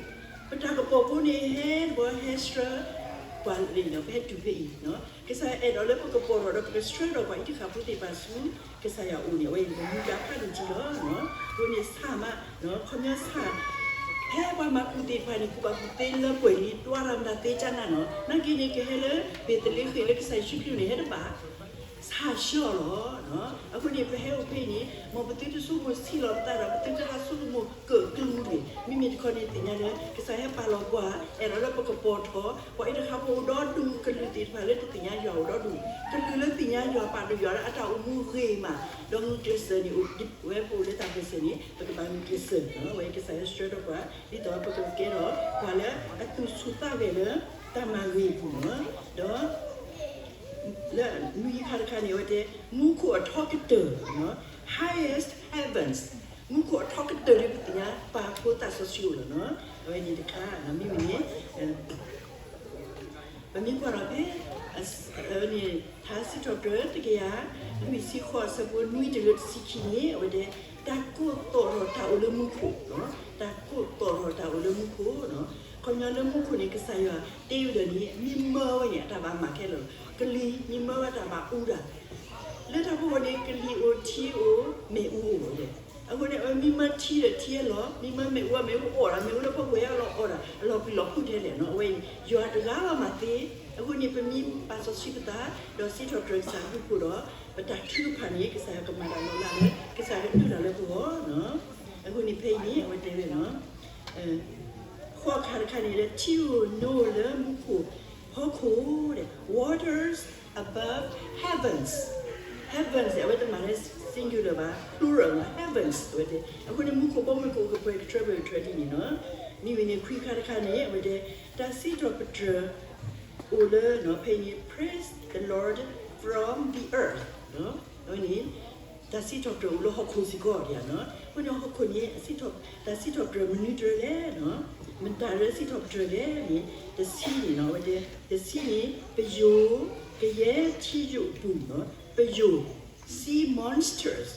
ပတၢ်ကပီၤဖိန့ၣ် ဟဲတဘီဟဲဆှၢ ပှၤလံဒီး ပဟဲတုၤဖဲအံၤ, ကစၢ်ယွၤအဲၣ်ဒိးလၢပကပီၤထီၣ်ဒီး ပကဆှၢထီၣ်ပှၤအံၤတဃၣ်ဖိသ့ၣ်တဖၣ်ဆူ ကစၢ်ယွၤအအိၣ်န့ၣ် အဝဲအံၤ ပမူဒါဖးဒိၣ်က့လီၤ. အဃိန့ၣ်ဆၣ်မး, ခီပညီဆၣ် ဖဲပှၤမၤကူၣ်သ့ၣ်တဖၣ်န့ၣ် ကူၣ်ဘၣ်ကူၣ်သ့လၢပှဲၤလံ တွၤရၤမတၤသ့ကနၣ်နီၤ, နာ်က့န့ၣ် ကဟဲလၢဘ့းသလ့ဃ့ၣ်လၢကစၢ်ယ့ၣ်ၡူးခရံာ်န့ၣ် ဟဲတဘၣ် ဆၣ်ဆှၢအီၤလီၤ. အဃိန့ၣ် ပဟဲအိၣ်ဖဲအံၤန့ၣ် မ်ပသုတဆိကမိၣ်ဆံးလီၤပသးဒီး ပသုတဟးဆိကမိၣ်ကၢၣ်ကလုၢ်တဂ့ၤ. မ့မ့ၢ်တခီန့ၣ် သ့ၣ်ညါလၢ ကစၢ်ဟဲပာ်လီၤပှၤ အဲၣ်ဒိးလၢပကပီၤထီၣ် ပှၤအံၤတဃၣ်ဖိအိၣ်ဒီဒူၣ်, ကလုာ်သ့ၣ်တဖၣ်လၢတသ့ၣ်ညါယွၤအိၣ်ဒီဒူၣ်, ကလုာ်လၢသ့ၣ်ညါယွၤ ပာ်ဒိၣ်ယွၤလၢအတၢ်အိၣ်မူဂ့ၤမး, ဒီးဂုာ်ကျဲးစၢးန့ၣ် အိၣ်ဝဲပအိၣ်လၢတၢ်ကျဲးစၢးန့ၣ် ပကဘၣ်ဂုာ်ကျဲးစၢး, ဝဲကစၢ်ဟဲဆှၢထီၣ်ပှၤ ဒ်သိးပကကဲထီၣ်ပှၤလၢအသူၣ်ဆူၣ်သးဂဲၤလၢတၢ်မၤဂ့ၤအပူၤလီၤ. ဒီး လၢနွံခါတခါန့ၣ် အဝဲတဲ မူခိၣ်အထီကတၢၢ်, highest heavens, မူခိၣ်အထီကတၢၢ်န့ၣ် ပသ့ၣ်ညါ ပၢ်ဖိသးစီဆှံအိၣ်လီၤ. အဝဲန့ၣ်တခါ မ့မ့ၢ်န့ၣ် ပမ့ၢ်ကွၢ်ဒီးဖဲ န့ၣ် ထါစံးထီၣ်ပတြၢၤ တကယၤလွံၢ်ဆံဃိး အဆၢဖိနွံတုၤလၢတဆံခံန့ၣ် အဝဲတဲ တၢ်ကိးသီၣ်ထီၣ်တၢ်အိၣ်လၢမူခိၣ်, တၢ်ကိးသီၣ်ထီၣ်တၢ်အိၣ်လၢမူခိၣ်, ခီပညီလၢမူခိၣ်န့ၣ် ကစၢ်ယွၤတ့ဝဲဒီးန့ၣ် မ့ၢ်မၢဝဲန့ၣ် အတၢ်ဘၣ်မၤခဲလၢာ်လီၤ. ကလံၤ မ့ၢ်မၢဝဲတၢ်ဘၣ်အူဒၣ် လၢတၢ်ဖီခိၣ်န့ၣ် ကလံၤအိၣ် ထံအိၣ် မ့ၣ်အူအိၣ်ဝဲဒၣ်. အဃိန့ၣ် အဝဲမ့ၢ်မၢထံဒီးထံအလီၢ်, မ့ၢ်မၢမ့ၣ်အူ မ့ၣ်အူအီၣ်ဒီး မ့ၣ်အူလၢဖီခိၣ်ဟဲအလီၢ်အီၣ်ဒီး အလီၤပျံၤလီၤဖုးထဲလဲၣ်နီၤ. အဝဲအံၤ ယွၤတဂၤလီၤမၤသ့. အဃိန့ၣ် ပမ့ၢ်ပာ်စီဆှံပသး ဒီးစံးထီၣ်ပတြၢၤကစၢ်အဘျုးအဖှိၣ်ဒီး ပတၢ်ထုကဖၣ်န့ၣ် ကစၢ်ယွၤကမၤတၢ်လီၤလးလၢ ကစၢ်ကဒုးတၢ်လၢပဂီၢ်နီၤ. အဃိန့ၣ် ဖဲအံၤန့ၣ် အဝဲတဲဝဲနီၤ ဃိးခါတခါန့ၣ်လၢ ထံဧိၤနိဧိၤလၢမူခိၣ်ဖီခိၣ်ဒီး waters above heavens, heavens အဝဲတမၤလၢ singular ဘၣ် plural နီၤ heavens အဝဲတဲ. အဃိန့ၣ် မူခိၣ်ဖီခိၣ်ကပှဲၤကထြၢပှဲၤကထြၢဒ်န့ၣ်နီၤ. မ့ၢ်ဝံၤန့ၣ် ခွံခါတခါန့ၣ် အဝဲတဲ တၢ်စံးထီၣ်ပတြၢၤ အိၣ်လၢ ဖဲအံၤန့ၣ် praise the Lord from the earth အဝဲန့ၣ် တၢ်စံးထီၣ်ပတြၢၤအိၣ်လၢဟီၣ်ခိၣ်စ့ၢ်ကီးဒ်နီၤ. အဃိန့ၣ် ဟီၣ်ခိၣ်န့ၣ် တၢ်စံးထီၣ်ပတြၢၤမနုၤတြၢၤလဲၣ်နီၤ. မတၤတြၢၤစံးထီၣ်ပတြၢၤလဲၣ်န့ၣ် တဆံန့ၣ်နီၤ အဝဲတဲ တဆံန့ၣ် ပယိၤ ကယဲၢ်ထံယိာ်အပူၤနီၤ ပယိၤ sea monsters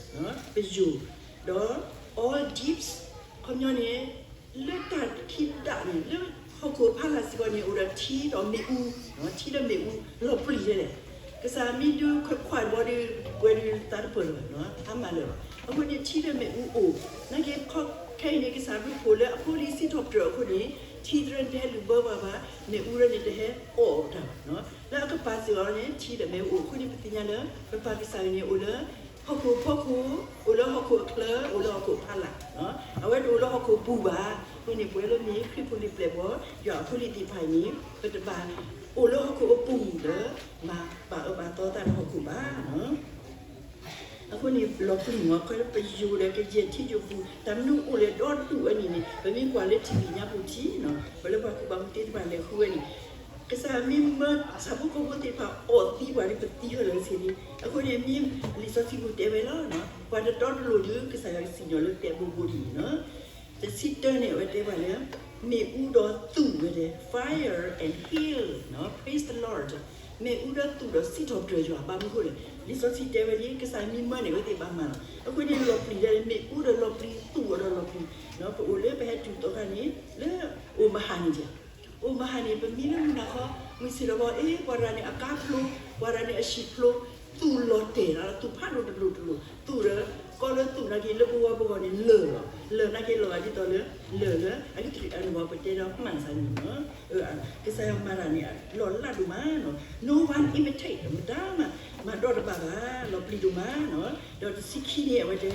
ပယိၤ ဒီး all deeps ခီပညီန့ၣ် လၢတၢ်ခံဒၣ်န့ၣ် လၢဟီၣ်ခိၣ်ဖီလာ်စ့ၢ်ကီးန့ၣ် အိၣ်ဒီးထံဒီးမ့ၣ်အူ, ထံဒီးမ့ၣ်အူ လီၤပျံၤထဲလဲၣ်. ကစၢ်မ့ၢ်ဒုးခွဲးခွါတဘျီဒီး ပှဲၤဒုးသးတပၢၢ်လၢၤဘၣ်, အါမးလၢၤဘၣ်. အဃိန့ၣ် ထံဒီးမ့ၣ်အူအိၣ်, နာ်က့ ခဲအံၤန့ၣ် ကစၢ်ဘျုးဖှိၣ်လၢအဖိလံၤစံးထီၣ်ပတြၢၤအဃိန့ၣ် ထံသရၢန့ၣ်တဟဲလူၤဘၢပှၤဘၣ်, မ့ၣ်အူသရၢန့ၣ်တဟဲအီၣ်တၢ်ဘၣ်. လၢအကပၤစ့ၢ်ကီးန့ၣ် ထံဒီးမ့ၣ်အူအိၣ်အဃိန့ၣ် ပသ့ၣ်ညါလၢ ပပၢ်ကစၢ်န့ၣ်အိၣ်လၢ ဟီၣ်ခိၣ်ဖီခိၣ်, အိၣ်လၢဟီၣ်ခိၣ်အချၢ, အိၣ်လၢဟီၣ်ခိၣ်ဖီလာ်, အဝဲတအိၣ်လၢဟီၣ်ခိၣ်ပူၤဘၣ်. အဃိန့ၣ် ပဝဲလၢမ့ၢ်ခရံာ်ဖိလံၤပျဲၢ်ဘီ ယွၤအဖိလံၤသ့ၣ်တဖၣ်အံၤန့ၣ် ပတဘၣ်အိၣ်လၢဟီၣ်ခိၣ်အပူၤဒီး မၤဘၣ်အၢဘၣ်သီသးလၢဟီၣ်ခိၣ်ဘၣ်. အဃိန့ၣ် လီၤပျံၤမး ခီလၢပယိၤဒီးကယဲၢ်ထံယိာ်ပူၤ တၢ်မနုၤအိၣ်လဲၣ်ဒီဒူၣ်ဝဲန့ၣ်န့ၣ် ပမ့ၢ်ကွၢ်လၢထံၣ်ညါပူၤထံနီၤ ပှၤလၢပှၤကူၣ်ဘၣ်ကူၣ်သ့သ့ၣ်တဖၣ်လဲၤဃုဝဲန့ၣ် ကစၢ်မ့ၢ်မၢဆၣ်ဖိကီၢ်ဖိသ့ၣ်တဖၣ်အီၣ်သံပှၤဒီး ပသံဟၢလၢာ်ဆ့လံ. အဃိန့ၣ် မ့ၢ်လံာ်စီဆှံပူၤတဲဝဲလီၤ. ပှၤတတီတလိၤဒီး ကစၢ်ယွၤကစံၣ်ညီၣ်လၢတဲာ်ဘိဘိဒ်န့ၣ်လီၤ. တဆံတၢန့ၣ် အဝဲတဲပှၤလၢ မ့ၣ်အူဒီးသူၣ်ဝဲဒၣ် fire and hail, praise the Lord. မ့ၣ်အူဒီးသူၣ်ဒီးစံးထီၣ်ပတြၢၤယွၤ ဘၣ်မနုၤအဃိလဲၣ်. လံာ်စီဆှံတဲဝဲလံ ကစၢ်မ့ၢ်မၢန့ၣ် အဝဲသ့ၣ်ဘၣ်မၤလီၤ. အဃိန့ၣ် လီၤပျံၤဒၣ် မ့ၣ်အူဒီးလီၤပျံၤ သူၣ်ဒီးလီၤပျံၤ, ပအိၣ်လၢပဟဲတုၤသီခါန့ၣ် လၢအိၣ်မဟါန့ၣ် အိၣ်မဟါန့ၣ် ပမံလၢမုၢ်နၤခီ မုၢ်ဆ့ၣ်ထီၣ်ဘီ အ့ ပှၤတဂၤန့ၣ်အကါဖျိ, ပှၤတဂၤန့ၣ်အဆံးဖျိ, သူၣ်လီၤတဲာ်လီၤ, သူၣ်ဖးဒိၣ်တလိၤတလိၤ, သူၣ်ဒီး ကီလၢသူၣ်နာ်က့ လၢပဂီၢ်ပဂီၢ်န့ၣ်လၢာ်လီၤ. လၢၢ်နာ်က့လီၤဂာ်ဒ်သိးလၢ လၢၢ်လၢအကတြံးအနဘီပတဲဒီးမှန်စၢ်န့ၣ်လီၤ. ကစၢ်ယွၤမၤတၢ်န့ၣ် လီၤလးဒိၣ်မးနီၤ. No one imitate မတၤမး မၤဒီးတဘၣ်ဘၣ် လီၤပျံၤဒိၣ်မးနီၤ. ဒီးတဆံခံန့ၣ် အဝဲတဲ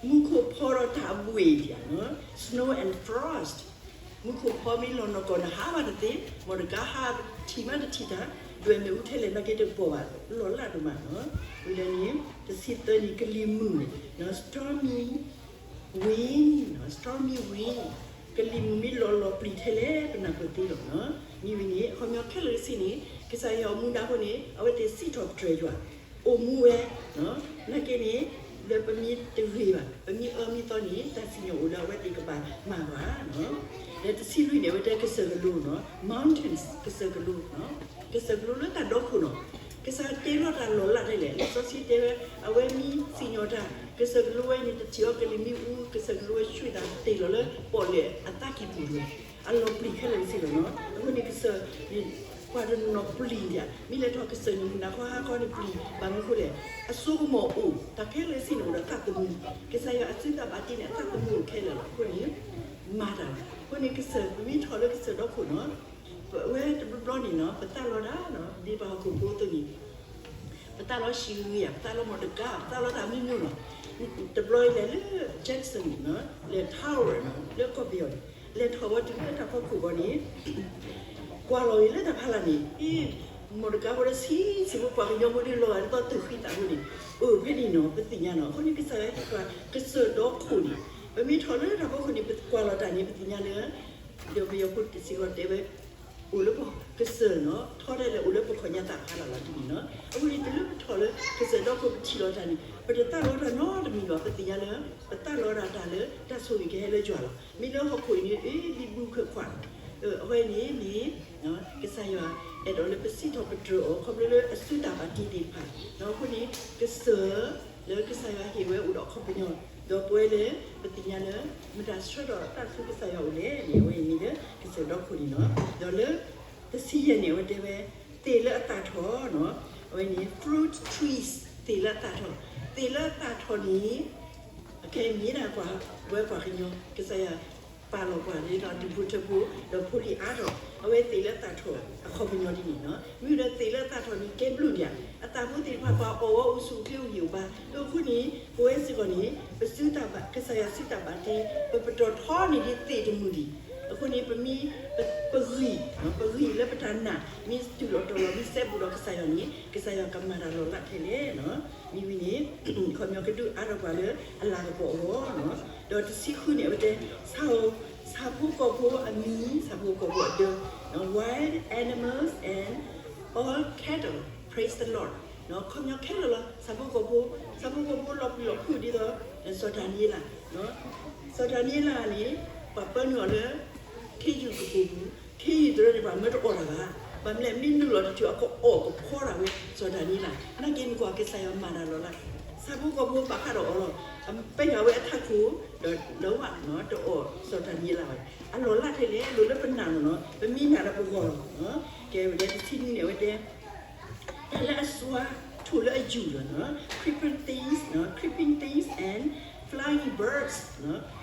မူခိၣ်ဖီဒီးတၢ်အဘှ့ၣ်ဒံးဧါနီၤ snow and frost မူခိၣ်ဖီမ့ၢ်လီၤနီၢ်ကီၢ်နဟးဘၣ်တသ့, မီၢ်တကါဟးထံၣ်မးတထံၣ်တၢ်, ဒွဲၣ်မ့ၣ်အူထဲလဲၣ်နာ်က့တကပီၤဘၣ်, လီၤလးဒိၣ်မးနီၤ. ဝံၤလၢန့ၣ် တဆံသၢန့ၣ် ကလံၤမုၢ်န့ၣ် stormy wind, stormy wind ကလံၤမုၢ်မ့ၢ်လီၤလီၤပျံၤထဲလဲၣ် ပနၢ်ပၢၢ်သ့လီၤနီၤ. မ့ၢ်ဝံၤန့ၣ် အခီပညီခဲလၢာ်တဆံန့ၣ် ကစၢ်ယွၤအမူဒါအဃိန့ၣ် အဝဲသ့ၣ်စံးထီၣ်ပတြၢၤယွၤ အိၣ်မူဝဲ, နာ်က့န့ၣ် လၢပမ့ၢ်တဂ့ၤဘၣ် ပမ့ၢ်အၢမ့ၢ်သီန့ၣ် တၢ်စံၣ်ညီၣ်အိၣ်လၢအဝဲသ့ၣ်ကဘၣ်မၤဘၣ်နီၤ. ဒီးတဆံလွံၢ်န့ၣ် အဝဲတဲကစၢၢ်ကလိနီၤ mountains ကစၢၢ်ကလိ, ကစၢၢ်ကလိလၢတၢ်ဒီခိၣ်နီၤ. ကစၢ်တဲလီၤတၢ်လီၤလးထဲလဲၣ် လံာ်စီဆှံတဲဝဲ အဝဲမ့ၢ်စံၣ်ညီၣ်တၢ် ကစၢၢ်ကလိဝဲန့ၣ် တထံၣ်အီၤကလံၤမ့ၣ်အူ ကစၢၢ်ကလိဝဲဆှံတၢ်တ့ၢ်လီၤလၢပီၣ်လဲၣ်အသးကံၢ်ပူၤန့ၣ် အလီၤပျံၤခဲလၢာ်တဆံလီၤနီၤ. အဃိန့ၣ်ကစၢၢ်န့ၣ် ပှၤတနီၤပျံၤဒံး မ့ၢ်လဲၤထီၣ်ကစၢၢ်န့ၣ် နၤခီဟါခီန့ၣ်ပျံၤ ဘၣ်မနုၤအဃိလဲၣ် အစိကမီၤအိၣ် တၢ်ခဲလၢာ်တဆံန့ၣ်အိၣ်ဒီးသးသမူ, ကစၢ်ယွၤအစုသးဘၣ်တ့န့ၣ် အသးသမူအိၣ်ခဲလၢာ်လီၤ. အဃိန့ၣ် မၤတၢ်လီၤ. အဃိန့ၣ်ကစၢၢ် ပမ့ၢ်ထီၣ်လၢကစၢၢ်ဒီခိၣ်နီၤ ပဝဲတဘျီဘျီန့ၣ်နီၤ ပသးလီတၢ်နီၤ ဒ်ပှၤဟီၣ်ခိၣ်ဖိအသိးန့ၣ် ပသးလီဆံးဂ့ၤဧါ ပသးလီမီၢ်တကါ ပသးလီတၢ်မနုၤမနုၤလီၤ. တဘျီလဲၤလၢ Jackson နီၤ လဲၤ Tower နီၤ လၢကီၢ်ပယီၤန့ၣ် လဲၤထီၣ်ဝဲတုၤလၢတၢ်ဖီခိၣ်ဘီန့ၣ် ကွၢ်လီၤဂ့ၤလၢတၢ်ဖးလာ်န့ၣ် အ့ မီၢ်တကါဖိဒီးဆံးဆံးဖိ ပှၤကညီဖိဒုးလီၤဂာ်ဒ်သိးသုးဃံသးဖိန့ၣ် အိၣ်ဖဲန့ၣ်နီၤ ပသ့ၣ်ညါနီၤ. အဃိန့ၣ်ကစၢ်ယွၤဟ့ၣ်ပှၤကစၢၢ်ဒီခိၣ်န့ၣ် ပမ့ၢ်ထီၣ်လၢတၢ်ဖီခိၣ်န့ၣ် ပကွၢ်လီၤတၢ်န့ၣ် ပသ့ၣ်ညါလၢ ဒီးပယီၤဖိတစဲးကီးတဲဝဲ အိၣ်လၢပကစၢၢ်နီၤ ထီထဲလဲၣ်အိၣ်လၢပခီၣ်ညါသးဖးလာ်လီၤဒ်န့ၣ်နီၤ. အဝဲန့ၣ်တုၤလၢပထီၣ်လၢကစၢၢ်ဒီခိၣ်ပထံၣ်လီၤတၢ်န့ၣ် ပတသးလီတၢ်နီတမံၤဘၣ် ပသ့ၣ်ညါလၢ ပသးလီတၢ်တၢ်လၢတၢ်ဆိၣ်ဂ့ၤကဟဲလၢယွၤလီၤ. မ့ၢ်လၢဟီၣ်ခိၣ်အံၤန့ၣ် အ့ လံာ်ဘုခၢၣ်ခွါ အဝဲန့ၣ်မ့ၢ် ကစၢ်ယွၤအဲၣ်ဒိးလၢပစံးထီၣ်ပတြၢၤအီၤ ခီဖျိလၢအစုတၢ်ဘၣ်တ့သ့ၣ်တဖၣ် အဃိန့ၣ် ကစၢၢ်လၢကစၢ်ယွၤဟ့ၣ်ဝဲအိၣ်ဒီးအခီပညီ ဒီးပဝဲလၢ ပသ့ၣ်ညါလၢ မတၤဆှၢထီၣ်တၢ်ဆူကစၢ်ယွၤအိၣ်လဲၣ်န့ၣ် အဝဲအံၤမ့ၢ်လၢကစၢၢ်ဒီခိၣ်န့ၣ်လီၤ. ဒီးလၢ တဆံယဲၢ်န့ၣ် အဝဲတဲဝဲ သ့ၣ်လၢအသၣ်ထီၣ်နီၤ အဝဲန့ၣ် fruit trees သ့ၣ်လၢအသၣ်ထီၣ် သ့ၣ်လၢအသၣ်ထီၣ်န့ၣ် အခဲအံၤမ့ၢ်ဒၣ်ပှၤ ဝဲပှၤကညီ ကစၢ်ယွၤပာ်လီၤပှၤန့ၣ်ဒီး ဒူၣ်ဖိထၢဖိ ဒီးဖိလံၤအါထီၣ် အဝဲသ့ၣ်လၢအသၣ်ထီၣ်အခီပညီဒ်န့ၣ်နီၤ. မ့ၢ်ဒီးသ့ၣ်လၢအသၣ်ထီၣ်န့ၣ် ကဲဘျုးဒံးဧါ အသၣ်ဖိသ့ၣ်တဖၣ်ပှၤအီၣ်ဝဲအိၣ်ဆူၣ်အိၣ်ချ့အိၣ်ဂံၢ်အိၣ်ဘါ အဃိန့ၣ် ပဝဲစ့ၢ်ကီးန့ၣ် ပစုတၢ်ဘၣ် ကစၢ်ယွၤစုတၢ်ဘၣ်တ့ ပပတီၢ်ထီန့ၢ်ဒံးသ့ၣ်တမုာ်ဒံး အဃိန့ၣ် ပမ့ၢ် ပဂံၢ် ပဂံၢ်လၢပတၢ်နာ် မ့ၢ်တုၤလီၤတီၤလီၤ မ့ၢ်စဲဘူးဒီးကစၢ်ယွၤန့ၣ် ကစၢ်ယွၤကမၤတၢ်လီၤလးထဲလဲၣ်နီၤ. မ့ၢ်ဝံၤန့ၣ် ခီပညီကဒုးအါထီၣ်ပှၤလၢအလၤကပီၤအဂီၢ်နီၤ. ဒီးတဆံဃုန့ၣ် အဝဲတဲ ဆၣ်ဖိကီၢ်ဖိအမံၤ ဆၣ်ဖိကီၢ်ဖိအဒၢ wild animals and all cattle, praise the Lord ခီပညီခဲလၢာ်လီၤ. ဆၣ်ဖိကီၢ်ဖိ ဆၣ်ဖိကီၢ်ဖိလီၤပျံၤလီၤဖုးဒ်သိး စီၤဒၤနံးယ့လး စီၤဒၤနံးယ့လးန့ၣ် ပှၤပၢနုာ်အီၤလၢ ခ့ယုၢ်ကပိာ်ပူၤ, ခ့ယုၢ်တရၢန့ၣ် ပှၤမၢတအီၣ်တၢ်ဘၣ်. ဘၣ်မနုၤလဲၣ် မ့ၢ်နုာ်လီၤတတုၤ အကအီၣ်ကဖီတၢ်ဝဲ စီၤဒၤနံးယ့လး. နာ်က့န့ၣ်ကွၢ် ကစၢ်ယွၤမၤတၢ်လီၤလး. ဆၣ်ဖိကီၢ်ဖိဘၣ်ဃးဒီးအီၤလီၤ. အပၢနုာ်ဝဲအထးခိၣ် ဒီးလၢဝဲ တအီၣ်စီၤဒၤနံးယ့လးဘၣ်. အလီၤလးထဲလဲၣ် အလိၤလၢပနာ်လီၤနီၤ. ပမ့ၢ်နာ်ဒီးပဂီၢ်လီၤ. ကဲဝဲဒၣ်တဆံနွံန့ၣ် အဝဲတဲ တၢ်လၢအစွါထီၣ်လၢအယူၢ်လီၤနီၤ creeping things, creeping things and flying birds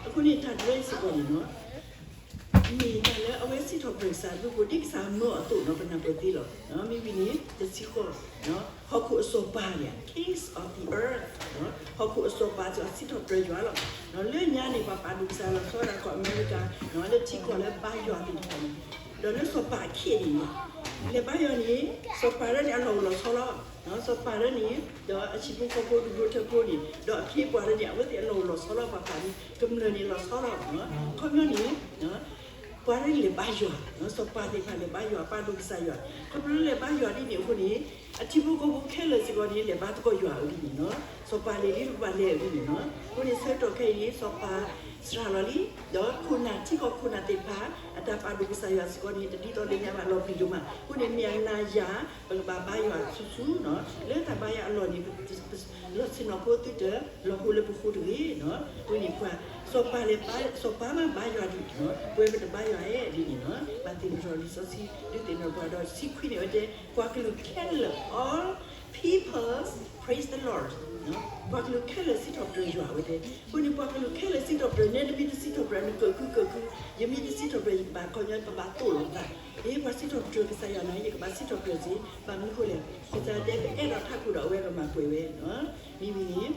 အဃိန့ၣ် တၢ်တရဲစ့ၢ်ကီးန့ၣ်နီၤ မ့ၢ်တၢ်လၢအဝဲစံးထီၣ်ပတြၢၤကစၢ်အဘျုးအဖှိၣ် ဒ်ကစၢ်မၢအသိးနီၤ ပနၢ်ပၢၢ်သ့လီၤ. မ့ၢ်ဝံၤန့ၣ် တဆံဃိး ဟီၣ်ခိၣ်အစီၤပၤန့ၣ် kings of the earth ဟီၣ်ခိၣ်အစီၤပၤစ့ၢ်ကီးစံးထီၣ်ပတြၢၤယွၤလီၤ. လၢညါန့ၣ် ပှၤပာ်ဒိၣ်ကစၢ်လီၤဆီဒၣ်တၢ်ကီၢ်အမဲရကၤ လၢထံကီၢ်လၢဘါယွၤသ့ၣ်တဖၣ်န့ၣ် ဒီးလၢစီၤပၤအခ့အံၤန့ၣ် လဲၤဘါယွၤန့ၣ် စီၤပၤဒၣ်န့ၣ် အလီၢ်အိၣ်လီၤဆီလီၤ. စီၤပၤဒၣ်န့ၣ် ဒီးအဟံၣ်ဖိဃီဖိဒူၣ်ဖိထၢဖိန့ၣ် ဒီးအခ့အပှၤဒၣ်န့ၣ် အဝဲသ့ၣ်အလီၢ်အိၣ်လီၤဆီလီၤ ပှၤပာ်န့ၣ် ကမျၢၢ်န့ၣ်လီၤဆီလီၤ. ခီပညီန့ၣ် ပှၤဒၣ်န့ၣ်လဲၤဘါယွၤ စီၤပၤသ့ၣ်တဖၣ်လဲၤဘါယွၤ ပာ်ဒိၣ်ကစၢ်ယွၤ ခီဖျိလၢလဲၤဘါယွၤဒ်န့ၣ်အဃိန့ၣ် အထံဖိကီၢ်ဖိခဲလၢာ်စ့ၢ်ကီးန့ၣ် လဲၤဘါသကိးယွၤအဂ့ၢ်န့ၣ်နီၤ စီၤပၤလဲၤလံတပၤလဲၤအဂ့ၢ်န့ၣ်နီၤ အဃိန့ၣ်ဆၢကတီၢ်ခဲအံၤန့ၣ် စီၤပၤစှၤလီၤလံ ဒီးခိၣ်နၢ်ထံကီၢ်ခိၣ်နၢ်သ့ၣ်တဖၣ် အတၢ်ပာ်ဒိၣ်ကစၢ်ယွၤစ့ၢ်ကီးန့ၣ် တဒ်သိးလၢညါဘၣ် လီၤပျံၤဒိၣ်မး အဃိန့ၣ် မ့ၢ်အနၤယၤ ပကဘၣ်ဘါယွၤဆူၣ်ဆူၣ်နီၤ လၢတၢ်ဘါယွၤအလီၢ်န့ၣ် လီၢ်ဆ့ၣ်နီၤဖိသုတလီၤဟိလၢပဃိတဂ့ၤနီၤ အဃိန့ၣ်ပှၤ စီၤပၤလဲၤဘါ စီၤပၤမ့ၢ်ဘါယွၤဒ်နီၤ ပဝဲပတဘါယွၤဧါဒ်န့ၣ်နီၤ ဘၣ်သ့ၣ်နီၣ်ထီၣ်လံာ်စီဆှံဒုးသ့ၣ်နီၣ်ပှၤဒီး တဆံခွံန့ၣ်ဝဲတဲ ပှၤကလုာ်ခဲလၢာ် all peoples praise the Lord နီၤ ပှၤကလုာ်ခဲလၢာ်စံးထီၣ်ပတြၢၤယွၤဝဲတဲ, အဃိန့ၣ် ပှၤကလုာ်ခဲလၢာ်စံးထီၣ်ပတြၢၤ, နဲနမ့ၢ်တစံးထီၣ်ပတြၢၤ နကၢၣ်ခုကၢၣ်ခု, ယမ့ၢ်တစံးထီၣ်ပတြၢၤ ယကဘၣ်ခီညီ ပဘၣ်သိၣ်လိာ်ပသး, အ့ၣ်ပှၤစံးထီၣ်ပတြၢၤကစၢ်ယွၤန့ၣ် ယကဘၣ်စံးထီၣ်ပတြၢၤစ့ၢ်, ဘၣ်မနုၤဃိလဲၣ်, ကစၢ်ယွၤတဲပအဲၣ်ဒိးထးခိၣ်ဒီးအဝဲကမၤပှဲၤဝဲ, မ့ၢ်ဝံၤန့ၣ်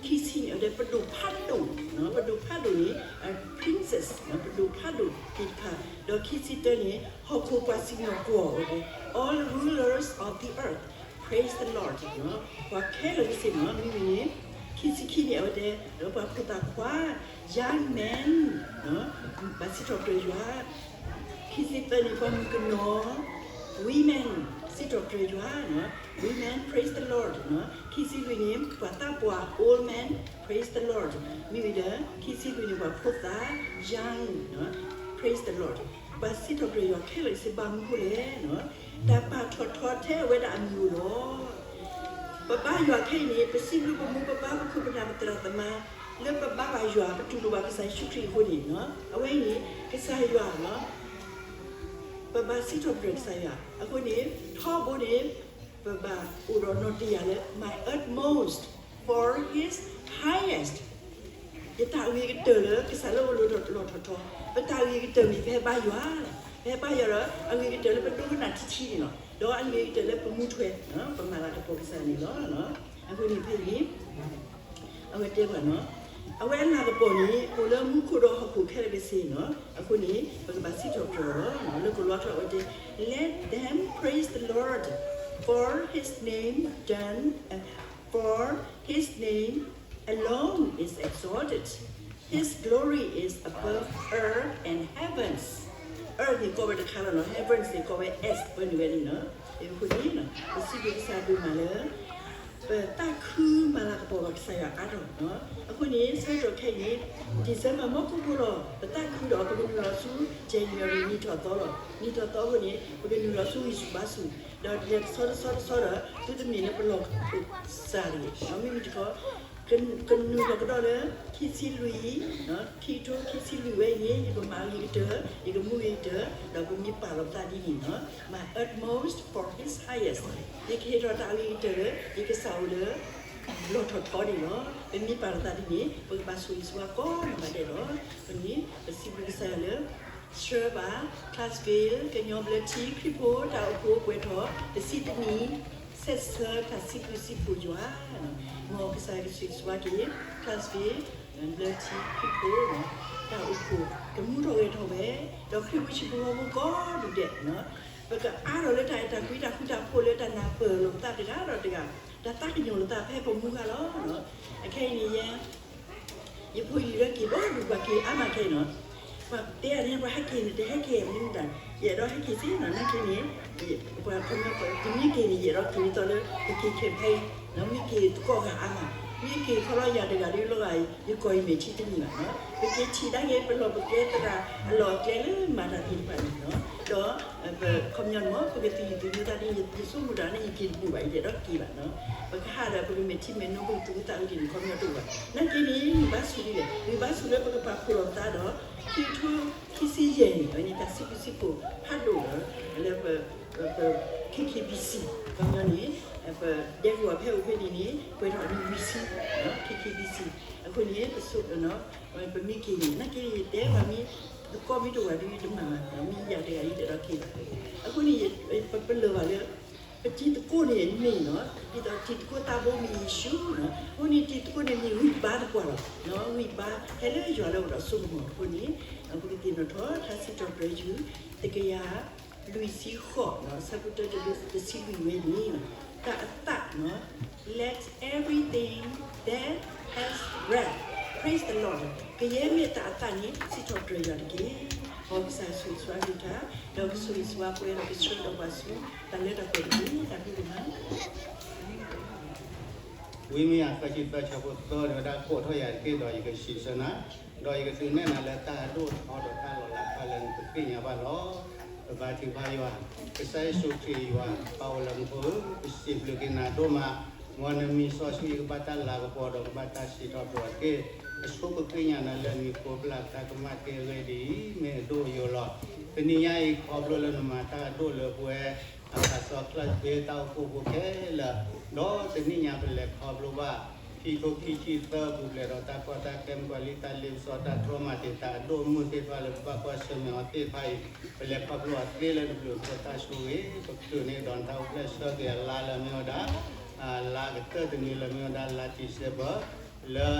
ခံဆံန့ၣ် အဝဲတဲပဒိၣ်ဖးဒိၣ်, ပဒိၣ်ဖးဒိၣ်န့ၣ် princess ပဒိၣ်ဖးဒိၣ်သ့ၣ်တဖၣ်, ဒီးခံဆံတၢန့ၣ် ဟီၣ်ခိၣ်ပှၤစံၣ်ညီၣ်ကွီၢ်ဝဲ, all rulers of the earth, praise the Lord, ပှၤခဲလၢာ်တက့ၢ်န့ၣ်, မ့ၢ်ဝံၤန့ၣ် ခံဆံခံန့ၣ် အဝဲတဲ ဒီးပှၤဖိသၣ်ခွါ young men ဘၣ်စံးထီၣ်ပတြၢၤယွၤ, ခံဆံသၢန့ၣ် ပှၤမုၣ်ကနီၤ women စံးထီၣ်ပတြၢၤယွၤ, women praise the Lord, ခံဆံလွံၢ်န့ၣ် ပှၤသးပှၢ် old men praise the Lord, မ့ၢ်ဝံၤဒီး ခံဆံလွံၢ်န့ၣ် ပှၤဖိသၣ် young praise the Lord, ဘၣ်စံးထီၣ်ပတြၢၤယွၤခဲလၢာ်စ့ၢ်, ဘၣ်မနုၤဃိလဲၣ်, တၢ်ပာ်ထီၣ်ထီထဲအဝဲဒၣ်အမံၤဧိၤလီၤ. ပဘါယွၤခဲအံၤန့ၣ် ပစံးဘျုးပမိၢ်ပပၢ် ပခိၣ်ပနၢ် ပသရၣ်သမါ လၢပဘါဘၣ်ယွၤ ပတူၢ်လိာ်ဘၣ်ကစၢ်ယ့ၣ်ၡူးခရံာ်အဃိန့ၣ်, အဝဲအံၤန့ၣ် ကစၢ်ယွၤ ပဘၣ်စံးထီၣ်ပတြၢၤကစၢ်ယွၤ, အဃိန့ၣ် ထီဘိန့ၣ် ပဘၣ်အိၣ်ဒီးနီၣ်တယာ်လၢ my utmost for his highest, ယတၢ်အဂ့ၤကတၢၢ်လၢကစၢ်လၢအအိၣ်လၢလီၢ်ထီၣ်ထီ, ပတၢ်အဂ့ၤကတၢၢ်မ့ၢ်ပဟဲဘါယွၤလီၤ. ပဟဲဘါယွၤဒီး အဂ့ၤကတၢၢ်လၢပဒိကနၣ်ထံထံန့ၣ်လီၤ. ဒီးအဂ့ၤကတၢၢ်လၢပမူထွဲ ပမၤလၤကပီၤကစၢ်န့ၣ်လီၤ. အဃိန့ၣ်ဖဲအံၤ အဝဲတဲပှၤနီၤ, အဝဲအလၤကပီၤန့ၣ် အိၣ်လၢမူခိၣ်ဒီးဟီၣ်ခိၣ်ခဲလၢာ်ခဲဆ့နီၤ. အဃိန့ၣ် ပကဘၣ်စံးထီၣ်ပတြၢၤအီၤလီၤ. လၢကလီထီၣ်အဝဲတဲ, Let them praise the Lord, for his name done, for his name alone is exalted, his glory is above earth and heavens. Earth န့ၣ်ကိးဝဲတခါလီၤနီၤ, heavens န့ၣ်ကိးဝဲ S ပၢနုာ်ဝဲန့ၣ်နီၤ. အဃိန့ၣ် ပစံးဘျုးကစၢ်ဒိၣ်မးလၢ ပသးခုမၤလၤကပီၤဘၣ်ကစၢ်ယွၤအါထီၣ်နီၤ. အဃိန့ၣ် ဆၢကတီၢ်ခဲအံၤန့ၣ် December မီၢ်ကိၢ်ကိၢ်လီၤ. ပသးခုဒီး ပကနုာ်လီၤဆူ January နံၣ်ထီၣ်သီလီၤ. နံၣ်ထီၣ်သီအဃိန့ၣ် ပကနုာ်လီၤဆူဝံၣ်ဆူၣ်ဘါဆူၣ်, ဒီးလဲၤတဆီတဆီတဆီဒီး သုတမ့ၢ်လၢပလီၢ်စၢ်တဂ့ၤ, မ့မ့ၢ်တခီ ကနုာ်လီၤကဒီးလၢ ခံဆံလွံၢ်, ခံကထိခံဆံလွံၢ်ဝဲအံၤန့ၣ် ယကမၤအဂ့ၤကတၢၢ်, ယကမူဂ့ၤကတၢၢ်, ဒီးပမ့ၢ်ပာ်လီၤပသးဒ်န့ၣ်နီၤ, my utmost for his highest, ယကဟ့ၣ်ထီၣ်တၢ်အဂ့ၤကတၢၢ်လၢ ယကစၢ်အိၣ်လၢ လီၢ်ထီၣ်ထီန့ၣ်လီၤ. ပမ့ၢ်ပာ်လီၤပသးဒ်န့ၣ် ပကဘၣ်ဆိၣ်ဂ့ၤဆိၣ်ဝါကိးနီၢ်ဂၤဒဲးလီၤ. အဃိန့ၣ် ပစံးဘျုးကစၢ်ယွၤလၢ ဆှၢဘၣ် class က့ ကညီဘျၢထံ ခရံာ်ဖိတၢ်အိၣ်ဖှိၣ်ပှဲၤထီၣ် တဆံတနံၣ် ဆဲးဆၢတၢ်စံးဘျုးစံးဖှိၣ်ယွၤ, မ်ကစၢ်ယွၤကဆိၣ်ဂ့ၤဆိၣ်ဝါက့ၤ class က့ ဘျၢထံ ခရံာ်ဖိ တၢ်အိၣ်ဖှိၣ် ကမူထီၣ်ဂဲၤထီၣ်ဝဲ, ဒီးခရံာ်ဖိဟံၣ်ဖိဃီဖိကိးဒူၣ်ဒဲး ပကအါထီၣ်လၢတၢ်အဲၣ်တၢ်ကွံတၢ်ဃူတၢ်ဖိးလၢတၢ်နၢ်ပၢၢ်လိာ်ပသးတဂၤဒီးတဂၤ, တၢ်သးကညီၤလိာ်သးဖဲပမူဃါလီၤ. အခဲအံၤန့ၣ် ယဖိယလံၤလၢက့ၤဒီဒူၣ်ပှၤက့ၤအါမးခဲအံၤနီၤ, ပှၤတဲအန့ၣ် ပှၤဟဲက့ၤန့ၣ် တဟဲက့ၤမနုၤမတၤ, ယအဲၣ်ဒိးဟဲက့ၤစ့ၢ်နီၤ, နာ်က့န့ၣ် ပှၤခီပညီ ပမ့ၢ်က့ၤန့ၣ် ယအဲၣ်ဒိးက့ၤဒ်သိးလၢ ပက့ၤ campaign နီၤ, မ့ၢ်က့ၤသကိးဂၤအါမး, မ့ၢ်က့ၤခီလီၤယၤတဂၤဒီးလီၤဂာ် ယကိးယမဲာ်ထံတန့ၢ်ဘၣ်နီၤ, ပက့ၤထံၣ်ဒၣ်က့ၤ ပလီၢ်ပကျဲသရၣ် အလီၢ်အကျဲလၢမၤတၢ်သ့ၣ်တဖၣ်န့ၣ်နီၤ, ဒီး ပခီပညီန့ၣ် ပကသယုၢ်သညိသးဒ် ယဆိကမိၣ်တၢ်န့ၣ် ယက့ၤတပူၤဘၣ် ယအဲၣ်ဒိးက့ၤဘၣ်နီၤ, ပကဟးဒီးပကမဲာ်ထံမဲာ်နိ ပကသူၣ်ကသးဝံၤန့ၣ် ခီပညီတအိၣ်ဘၣ်. နာ်က့န့ၣ် ဂံၢ်ဘါဆူၣ်ဒ်လဲၣ်, ဂံၢ်ဘါဆူၣ်လၢပကပာ်ဖှိၣ်လိာ်ပသးဒီး ခံကထိခံဆံယဲၢ်န့ၣ် အဝဲန့ၣ်တၢ်စံးဘျုးစံးဖှိၣ်ဖးဒိၣ်လီၤ, လၢပ ပ KKBC ခီပညီန့ၣ် ပဒဲကဝီၤဖဲအိၣ်ဖဲန့ၣ်န့ၣ် ပှဲၤထီၣ်အနံၣ်လွံၢ်ဆံ KKBC အဃိန့ၣ် ပဆိ ပမ့ၢ်က့ၤန့ၣ် နာ်က့န့ၣ် ယတဲပှၤမ့ၢ်သကိးမ့ၢ်တအိၣ်ဘၣ်ဒီး တမၤဘၣ်, မ့ၢ်ယၤတဂၤအံၤတအဲၣ်ဒိးက့ၤဘၣ်. အဃိန့ၣ် ပလၢၢ်ဘၣ်လၢ ပတံၤသကိးန့ၣ်မ့ၢ်နီၤ, ဒ်သိးတံၤသကိးသးဘိမ့ၢ်ယ့ၣ်ၡူးနီၤ, အဃိန့ၣ် တံၤသကိးန့ၣ်မ့ၢ်ဂံၢ်ဘါသပှၢ်လီၤ, ဂံၢ်ဘါဟဲလၢယွၤလၢအိၣ်ဒီးစိကမီၤအဃိန့ၣ် ပကသ့ၣ်နီၣ်ထီၣ် ထါစံးထီၣ်ပတြၢၤယွၤ တကယၤလွံၢ်ဆံဃိးနီၤ, ဆၢဖိတၢတဒုတဆံလွံၢ်ဝဲန့ၣ် တၢ်အသၣ်နီၤ, let everything that has breath praise the Lord, ကယဲၢ်မ့ၢ်တၢ်အသၣ်န့ၣ် စံးထီၣ်ပတြၢၤယွၤတက့ၢ်. မ်ကစၢ်ဆိၣ်ဂ့ၤဆိၣ်ဝါက့ၤတၢ်, ဒီးကဆိၣ်ဂ့ၤဆိၣ်ဝါပှဲၤဒီးကဆှၢဒီးပှၤဆူတၢ်လၢတၢ်ပှဲၤတက့ၢ်. တၢ်ဘျုးဒိၣ်မး. ဝံမံယၤ သၢဆံသၢ ဆၢဖိသၢန့ၣ်ဝဲဒၣ် ကိးထီၣ်ယၤတက့ၢ် ဒီးယကစံးဆၢနၤ, ဒီးယကသုနဲၣ်နၤလၢတၢ်အဒိၣ်အထီဒီးတၢ်လီၤလးတဖၣ်လၢနတသ့ၣ်ညါဘၣ်လီၤ. ပဘါထုကဖၣ်ယွၤ, ကစၢ်ယ့ၣ်ၡူးခရံာ်ယွၤ ပၢ်အိၣ်လၢမူခိၣ်ဧၢ, ပစံးဘျုးက့ၤနၤဒိၣ်မး, မ်နမံၤစီဆှံကဘၣ်တၢ်လၤကပီၤဒီးကဘၣ်တၢ်စံးထီၣ်ပတြၢၤတက့ၢ်. အဆိပဃ့ညါနၤလၢနံၤဖိပျၢ်တၢ်ကမၣ်တ့ၢ်အဂ့ၢ်ဒ်အံၤ မ့ၢ်အဒိၣ်အယိာ်လီၤ. တနံၤညါအံၤခီဖျိလၢနမၤတၢ်အဒိၣ်လၢပဝဲ အခးစီ class တၢ်အိၣ်ဖှိၣ်ဖိခဲလၢာ် ဒီးတနံၣ်ညါပလဲၤခီဖျိဘၣ် ခံကထိခံဆံသၢ ပူၤဖျဲးဒီးတၢ်ကီတၢ်ခဲ မုၢ်ကီၤလံၢ်တၢ်လ့ပစီ တၢ်ထီမၤတ့ၢ် တၢ်အဒိၣ်အမုၢ်သ့ၣ်တဖၣ်လၢပဘၣ်ကွၢ်ဆၢၣ်မဲာ်အီၤသ့ၣ်တဖၣ်အံၤ ပလဲၤခီဖျိအီၤသ့လၢတဘျုးအဃိ တၢ်ဆိၣ်ဂ့ၤ ပကတိၢ်န့ၢ်ဒီးနတၢ်အိၣ်ဖျဲၣ်ဆၢက့ၤအလါလၢအမ့ၢ်ဝဲဒၣ် လါကတၢၢ်တနွံလၢအမ့ၢ်ဝဲဒၣ်လါ December လၢ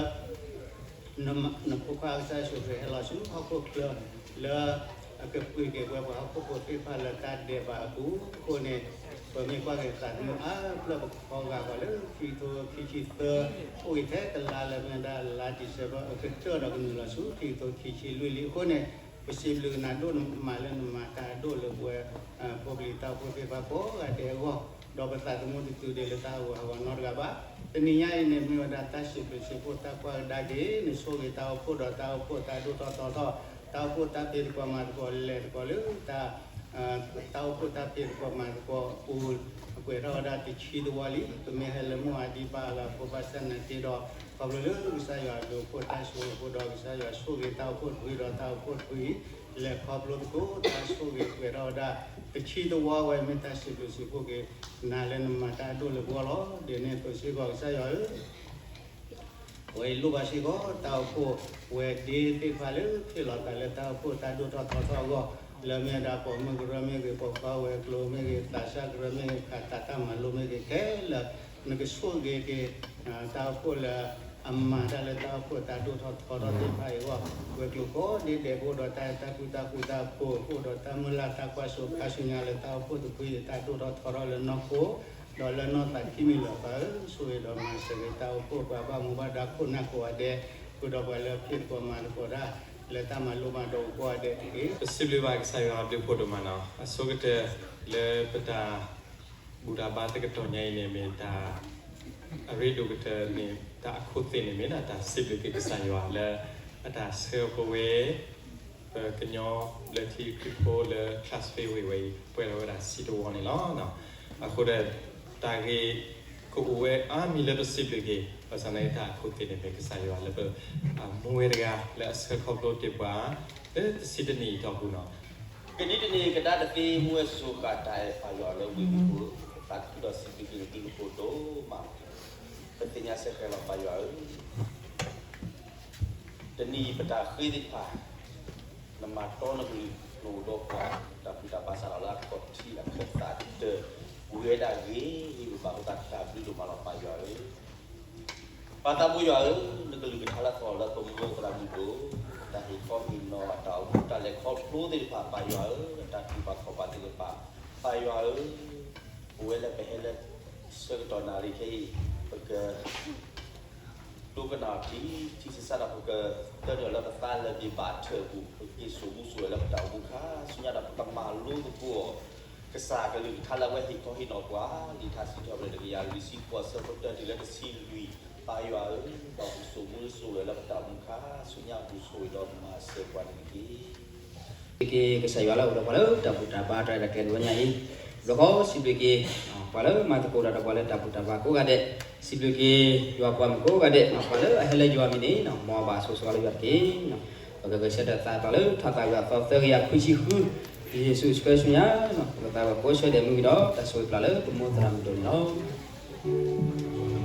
နဖိခွါကစၢ်ယ့ၣ်ၡူးခရံာ်ဟဲလီၤဆူဟီၣ်ခိၣ်ချၢ လၢအကပှ့ၤက့ၤပဝဲပှၤဟီၣ်ခိၣ်ဖိသ့ၣ်တဖၣ်လၢတၢ်ဒဲးဘးအပူၤအဃိန့ၣ် ပမ့ၢ်ကွၢ်က့ၤသးသမူအါဖျၢၣ်ပခီဂာ်ပှၤလၢ ခံကထိခံဆံသၢ အိၣ်ဂ့ၤထဲတလါလၢမ့ၢ်ဝဲဒၣ်လါ December အကတၢၢ်ဒီးကနုာ်လီၤဆူ ခံကထိခံဆံလွံၢ်လံအဃိန့ၣ် ပစံးဘျုးကနၤဒိၣ်မးလၢနမၤတၢ်အဒိၣ်လၢပဝဲ ဖိပလံၤတၢ်အိၣ်ဖှိၣ်သ့ၣ်တဖၣ်ကိးဂၤဒဲးအဂီၢ် ဒီးပသးသမူတတုၤဒံးလၢတၢ်ဂီၤဟးဂီၤနီတဂၤဘၣ်. တနံၤညါအံၤန့ၣ် မ့ၢ်ဝဲဒၣ်တၢ်စံးဘျုးစံးဖှိၣ်တၢ်ကွၢ်ကဒါက့ၤ နဆိၣ်ဂ့ၤတၢ်အိၣ်ဖှိၣ်ဒီးတၢ်အိၣ်ဖှိၣ်တၢ်ဒိၣ်ထီၣ်ထီထီၣ် တၢ်အိၣ်ဖှိၣ်တၢ်ဖံးသကိးမၤသကိးလဲၤသကိးလၢ တၢ်အိၣ်ဖှိၣ်တၢ်ဖံးသကိးမၤသကိးအပူၤ အကွဲးထီၣ်ဝဲဒၣ်တဆံတဝီလံ. ပမ့ၢ်ဟဲလၢမိၢ်အါဒံပၢ်အဂၤအဃိ ဘၣ်ဆၣ်သနာ်က့ဒီး ခီဖျိလၢကစၢ်ယွၤအဘျုးအဖှိၣ် တၢ်ဆိၣ်ဂ့ၤအဃိဒီး ကစၢ်ယွၤဆိၣ်ဂ့ၤတၢ်အိၣ်ဖှိၣ်တဖုဒီးတၢ်အိၣ်ဖှိၣ်တဖုအံၤ လဲၤခီဖျိသကိး တၢ်ဆိၣ်ဂ့ၤကွဲးထီၣ်ဝဲဒၣ် တဆံတဝီဝဲ မ့ၢ်တၢ်စံးဘျုးစံးဖှိၣ်က့ၤ နၤလၢနမၤတၢ်အဒိၣ်လၢပဂီၢ်လီၤ. ဒ်န့ၣ်အသိးစ့ၢ်ကီး ကစၢ်ယွၤဧၢ အဝဲအံၤလိၣ်ဘၣ်စ့ၢ်ကီး တၢ်အိၣ်ဖှိၣ်ဝဲဒ့သ့ၣ်တဖၣ်လၢ ဟ့ၣ်လီၤသးလၢတၢ်အိၣ်ဖှိၣ်တၢ်ဒိၣ်ထီၣ်ထီထီၣ်အဂီၢ် လၢမ့ၢ်ဝဲဒၣ်ပိာ်မုၣ်ကရၢမ့ၢ်ဂ့ၤ ပိာ်ခွါဝဲၤကျိၤမ့ၢ်ဂ့ၤ သးစၢ်ကရၢမ့ၢ်ဂ့ၤ ခးတၢ်တၢ်မၤလိမ့ၢ်ဂ့ၤခဲလၢာ် နကဆိၣ်ဂ့ၤက့ၤ တၢ်အိၣ်ဖှိၣ်လၢအမၤတၢ်လၢတၢ်အိၣ်ဖှိၣ်တၢ်ဒိၣ်ထီၣ်ထီထီၣ်သ့ၣ်တဖၣ်အံၤအဂီၢ် ဝဲၤကျိၤကိးဒ့ဒဲး ကအိၣ်ဒီးတၢ်အဲၣ်တၢ်ကွံတၢ်ဃူတၢ်ဖိး ကအိၣ်ဒီးတၢ်မုၢ်လၢ်တၢ်ကွၢ်စိခါဆူညါလၢတၢ်အိၣ်ဖှိၣ်တဖုအံၤ တၢ်ဒိၣ်ထီၣ်ထီထီၣ်လၢနီၢ်ခိ ဒီးလၢနီၢ်သးခံမံၤလီၤ. ပၢ်ဧၢ ဆိၣ်ဂ့ၤဒီးမၤစၢၤဂ့ၤတၢ်အိၣ်ဖှိၣ်ပှၤဘၣ်မူဘၣ်ဒါခိၣ်နၢ်ကိးဂၤဒဲး ဃုာ်ဒီးပှၤလၢအဖံးသကိးမၤသကိးတၢ် လၢတၢ်မၤလိမၤဒိးကိးဂၤဒဲးတက့ၢ်. ပစံးဘျုးဘၣ်ကစၢ်ယွၤအဘျုးအဖှိၣ်ဒိၣ်မးနီၤ အဆိကတၢၢ်လၢပတၢ် ဘူၣ်တၢ်ဘါသကတီၢ်ညါအံၤန့ၣ် မ့ၢ်တၢ် အရ့ဒိၣ်ကတၢၢ်န့ၣ် တၢ်အခိၣ်သ့ၣ်န့ၣ်မ့ၢ်ဒၣ်တၢ်စံးဘျုးက့ၤကစၢ်ယွၤလၢ အတၢ်ဆှၢပဝဲ ပကညီဘျၢထံခရံာ်ဖိလၢ class ဝဲဝဲအံၤ ပှဲၤလီၤဝဲဒၣ်ဆံတဝီန့ၣ်လီၤ. အဃိဒီး တၢ်ဂ့ၢ်ကအိၣ်ဝဲအါမံၤလၢပစံးဘျုးက့ၤ ဘၣ်ဆၣ်သနာ်က့တၢ်အခိၣ်သ့ၣ်န့ၣ်မ့ၢ်ကစၢ်ယွၤလၢပ မူဝဲတဂၤလၢအဆှၢခီဖျိတ့ၢ်ပှၤ လၢတဆံတနံၣ်အတီၢ်ပူၤနီၤ ကနံၣ်တနံၣ်ကဒါတသ့ မူဝဲစိၤဃာ်တၢ်အဲၣ်ပၢ်ယွၤလၢဝ့ၢ်မုၢ်ပူၤ သးခုဒီးစံးဘျုးက့ၤနဘျုးနဖှိၣ်ဒိၣ်မး ပသ့ၣ်ညါဆၢဃဲၤလီၤပၢ်ယွၤဧၢ တနံၤအံၤပတၢ်ဃ့သ့ၣ်တဖၣ် နမၤတီနကလုၢ်နအိၣ်ဒီးပှၤ တၢ်ဘူၣ်တၢ်ဘါစးထီၣ်လၢအခီၣ်ထံးအခၢၣ်သးကတၢၢ် ဝံၤဝဲဒၣ်ဂ့ၤဂ့ၤဘၣ်ဘၣ်အဃိသတးတၢ်ဘျုးဒိၣ်မးလီၤပၢ်ယွၤဧၢ ပၢ်သးဘိယွၤဧၢ, နကလုၢ်ကထါလၢသီၣ်လၢပမိၢ်သရၣ်မုၣ်ဒိၣ်, တၢ်ဟ့ၣ်ခီဟ့ၣ်နီၤအတၢ်အိၣ်မူတၢ်လဲၤခီဖျိသ့ၣ်တဖၣ် ပၢ်ယွၤဧၢ, တၢ်တူၢ်ဘၣ်ခီၣ်ဘၣ်သ့ၣ်တဖၣ် ပၢ်ယွၤဧၢ, ပဝဲလၢပဟဲလၢဆၢကတီၢ်နၣ်ရံၣ်ခဲအံၤ ပက ဒိကနၣ်အီၤထံထံဆးဆးဒီး ပကတၢၢ်နုာ်လၢပသးလၢဒံးဘၣ်ထၢၣ်အပူၤ, ပက့ၤစိာ်မူစိာ်ဝဲလၢပတၢ်အိၣ်မူခါဆူညါဒီး ပကမၤလိသကိးအီၤ ကစၢ်ကလုၢ်ကထါလၢအဝဲဟ့ၣ်ခီဟ့ၣ်နီၤပှၤ, လံာ်ထါစံးထီၣ်ပတြၢၤတကယၤလွံၢ်ဆံဃိး အဆၢဖိတၢတုၤလၢတဆံလွံၢ်, ပၢ်ယွၤဧၢ, ဒီးပကစိာ်မူစိာ်ဝဲလၢပတၢ်အိၣ်မူခါဆူညါအပူၤ ဆိၣ်ဂ့ၤဒီးမၤစၢၤပှၤန့ၣ်တက့ၢ်. စံးဘျုးက့ၤကစၢ်ယွၤလၢအအိၣ်ဒီးပှၤလၢတၢ်ဘူၣ်တၢ်ဘါတၢ်ရဲၣ်တၢ်ကျဲၤတဝီညါအံၤ, ဘျုးခီစံးဘျုးက့ၤ ပှၤလၢမၤသကိးတၢ်ဒီးပှၤလၢတၢ်ဘူၣ်တၢ်ဘါကိးဂၤဒဲး, စံးဘျုးက့ၤယွၤပှၤမုၣ်ကိးဂၤဒဲး, ပှၤလၢအဟဲလၢယွၤမံၤန့ၣ် မ်အဘၣ်ဆိၣ်ဂ့ၤလၢယွၤတက့ၢ်. ပကဂဲၤဆၢထၢၣ်သးပှၤလၢထါသးဝံၣ်အသီသၢကယၤခွံဆံဃု, ယ့ၣ်ၡူးဆှၢဆူညါ, ပကသးဝံၣ်ကိးဆၢဒဲးမုၢ်ဒီး တၢ်ဆိၣ်ဂ့ၤပျၢ်လၢပမိၢ်သရၣ်မုၣ်ဒိၣ်န့ၣ်လီၤ.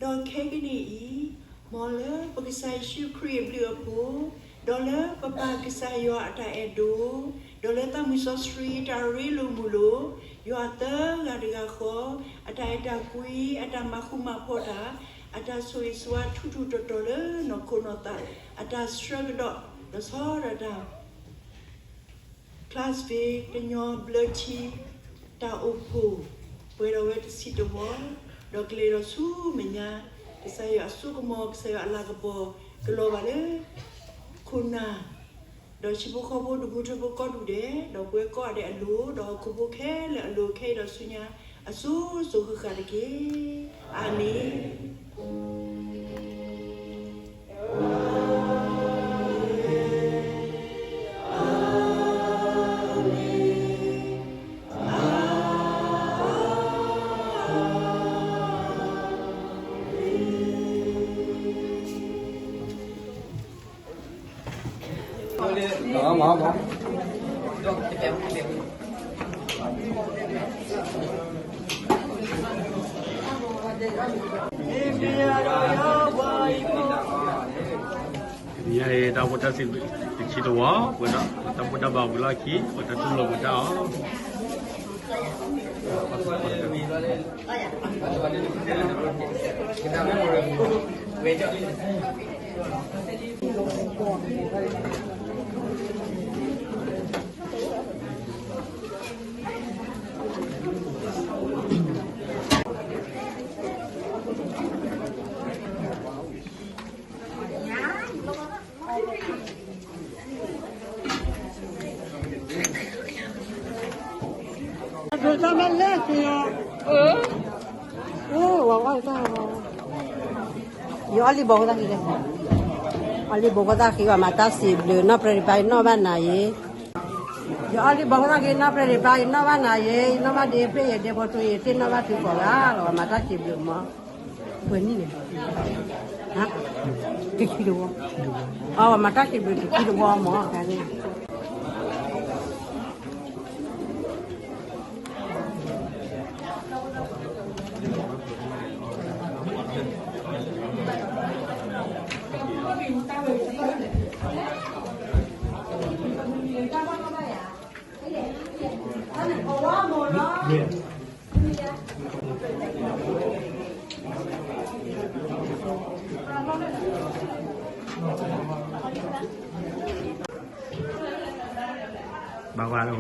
ဒီးခဲကနံၣ်အံၤ, မ်လၢပကစၢ်ယ့ၣ်ၡူးခရံာ်အဘျုးအဖှိၣ်, ဒီးလၢပပၢ်ကစၢ်ယွၤအတၢ်အဲၣ်ဒိၣ်, ဒီးလၢသးမုၢ်စီဆှံတၢ်ရ့လိာ်မုာ်လိာ်, ယွၤသၢဂၤတဂၤဃီ, အတၢ်အဲၣ်တၢ်ကွံ, အတၢ်မၤဃူမၤဖိးတၢ်, အတၢ်ဆိၣ်ဂ့ၤဆိၣ်ဝါထူထူတီတီလၢနီၢ်ခိနီၢ်သး, အတၢ်ဆှၢကဒီး, ဒီးဆီဒီးတၢ် Clarksville ကညီဘျၢထံ တၢ်အိၣ်ဖှိၣ် ပှဲၤဒီးဝဲတဆံးတဝီ, ဒီးကလဲၤဒီးဆူမဲာ်ညါ, ကစၢ်ယွၤအစိကမီၤ ကစၢ်ယွၤအလၤကပီၤ ကလီၤဘၣ်လၢ ခိၣ်နၢ်, ဒီးဟံၣ်ဖိဃီဖိတဘူးထၢဖိကိးဒူၣ်ဒဲး, ဒီးပဝဲကိးဂၤဒဲးအလိၤ, ဒီးဟီၣ်ခိၣ်ဖိခဲလၢာ်အလိၤ ခဲအံၤဒီးဆူညါ, အစိစိၤဃၣ်ဃၣ်တက့ၢ်. အၤမ့ၣ်. တနံၤအံၤ တၢ်အိၣ်ဖှိၣ်တၢ်စံးဘျုးတဆံးတဝီ, ပဝဲဒၣ်တၢ်အိၣ်ဖှိၣ်တၢ်ဘၣ်ဝံၤလီၢ်ခံ ပတၢ်တူၢ်လိာ်ပတၢ်အီၤ ဒိးတၢ်မ့ၢ်လဲၣ်က့ၤအီၤ, ယအီၣ်လံဘီဖိသၣ်ခံ, အီၣ်လံဘီဖိသၣ်ခံ ပှၤမၤတၢ်စံးဘျုး နီၢ်ပြဲဒံးပၢ်အံၤ နီၢ်ဘၣ်နၤယ့, ယအီၣ်လံဘီဖိသၣ်ခံ နီၢ်ပြဲဒံးပၢ်အံၤ နီၢ်ဘၣ်နၤယ့, နီၢ်ဘၣ်ဒ့ဖ့ၣ်ယဒ့ဖိထူယ့ တ့ၢ်နီၢ်ဘၣ်ထုကိးဂၤလီၤ, ပှၤမၤတၢ်စံးဘျုးမး, ပှဲၤနံၣ်န့ၣ်, တဆံတဝီ, အီ ပှၤမၤတၢ်စံးဘျုးတဆံတဝီမး, ဘၣ်ဝါလီ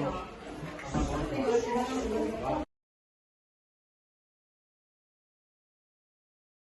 ၤ.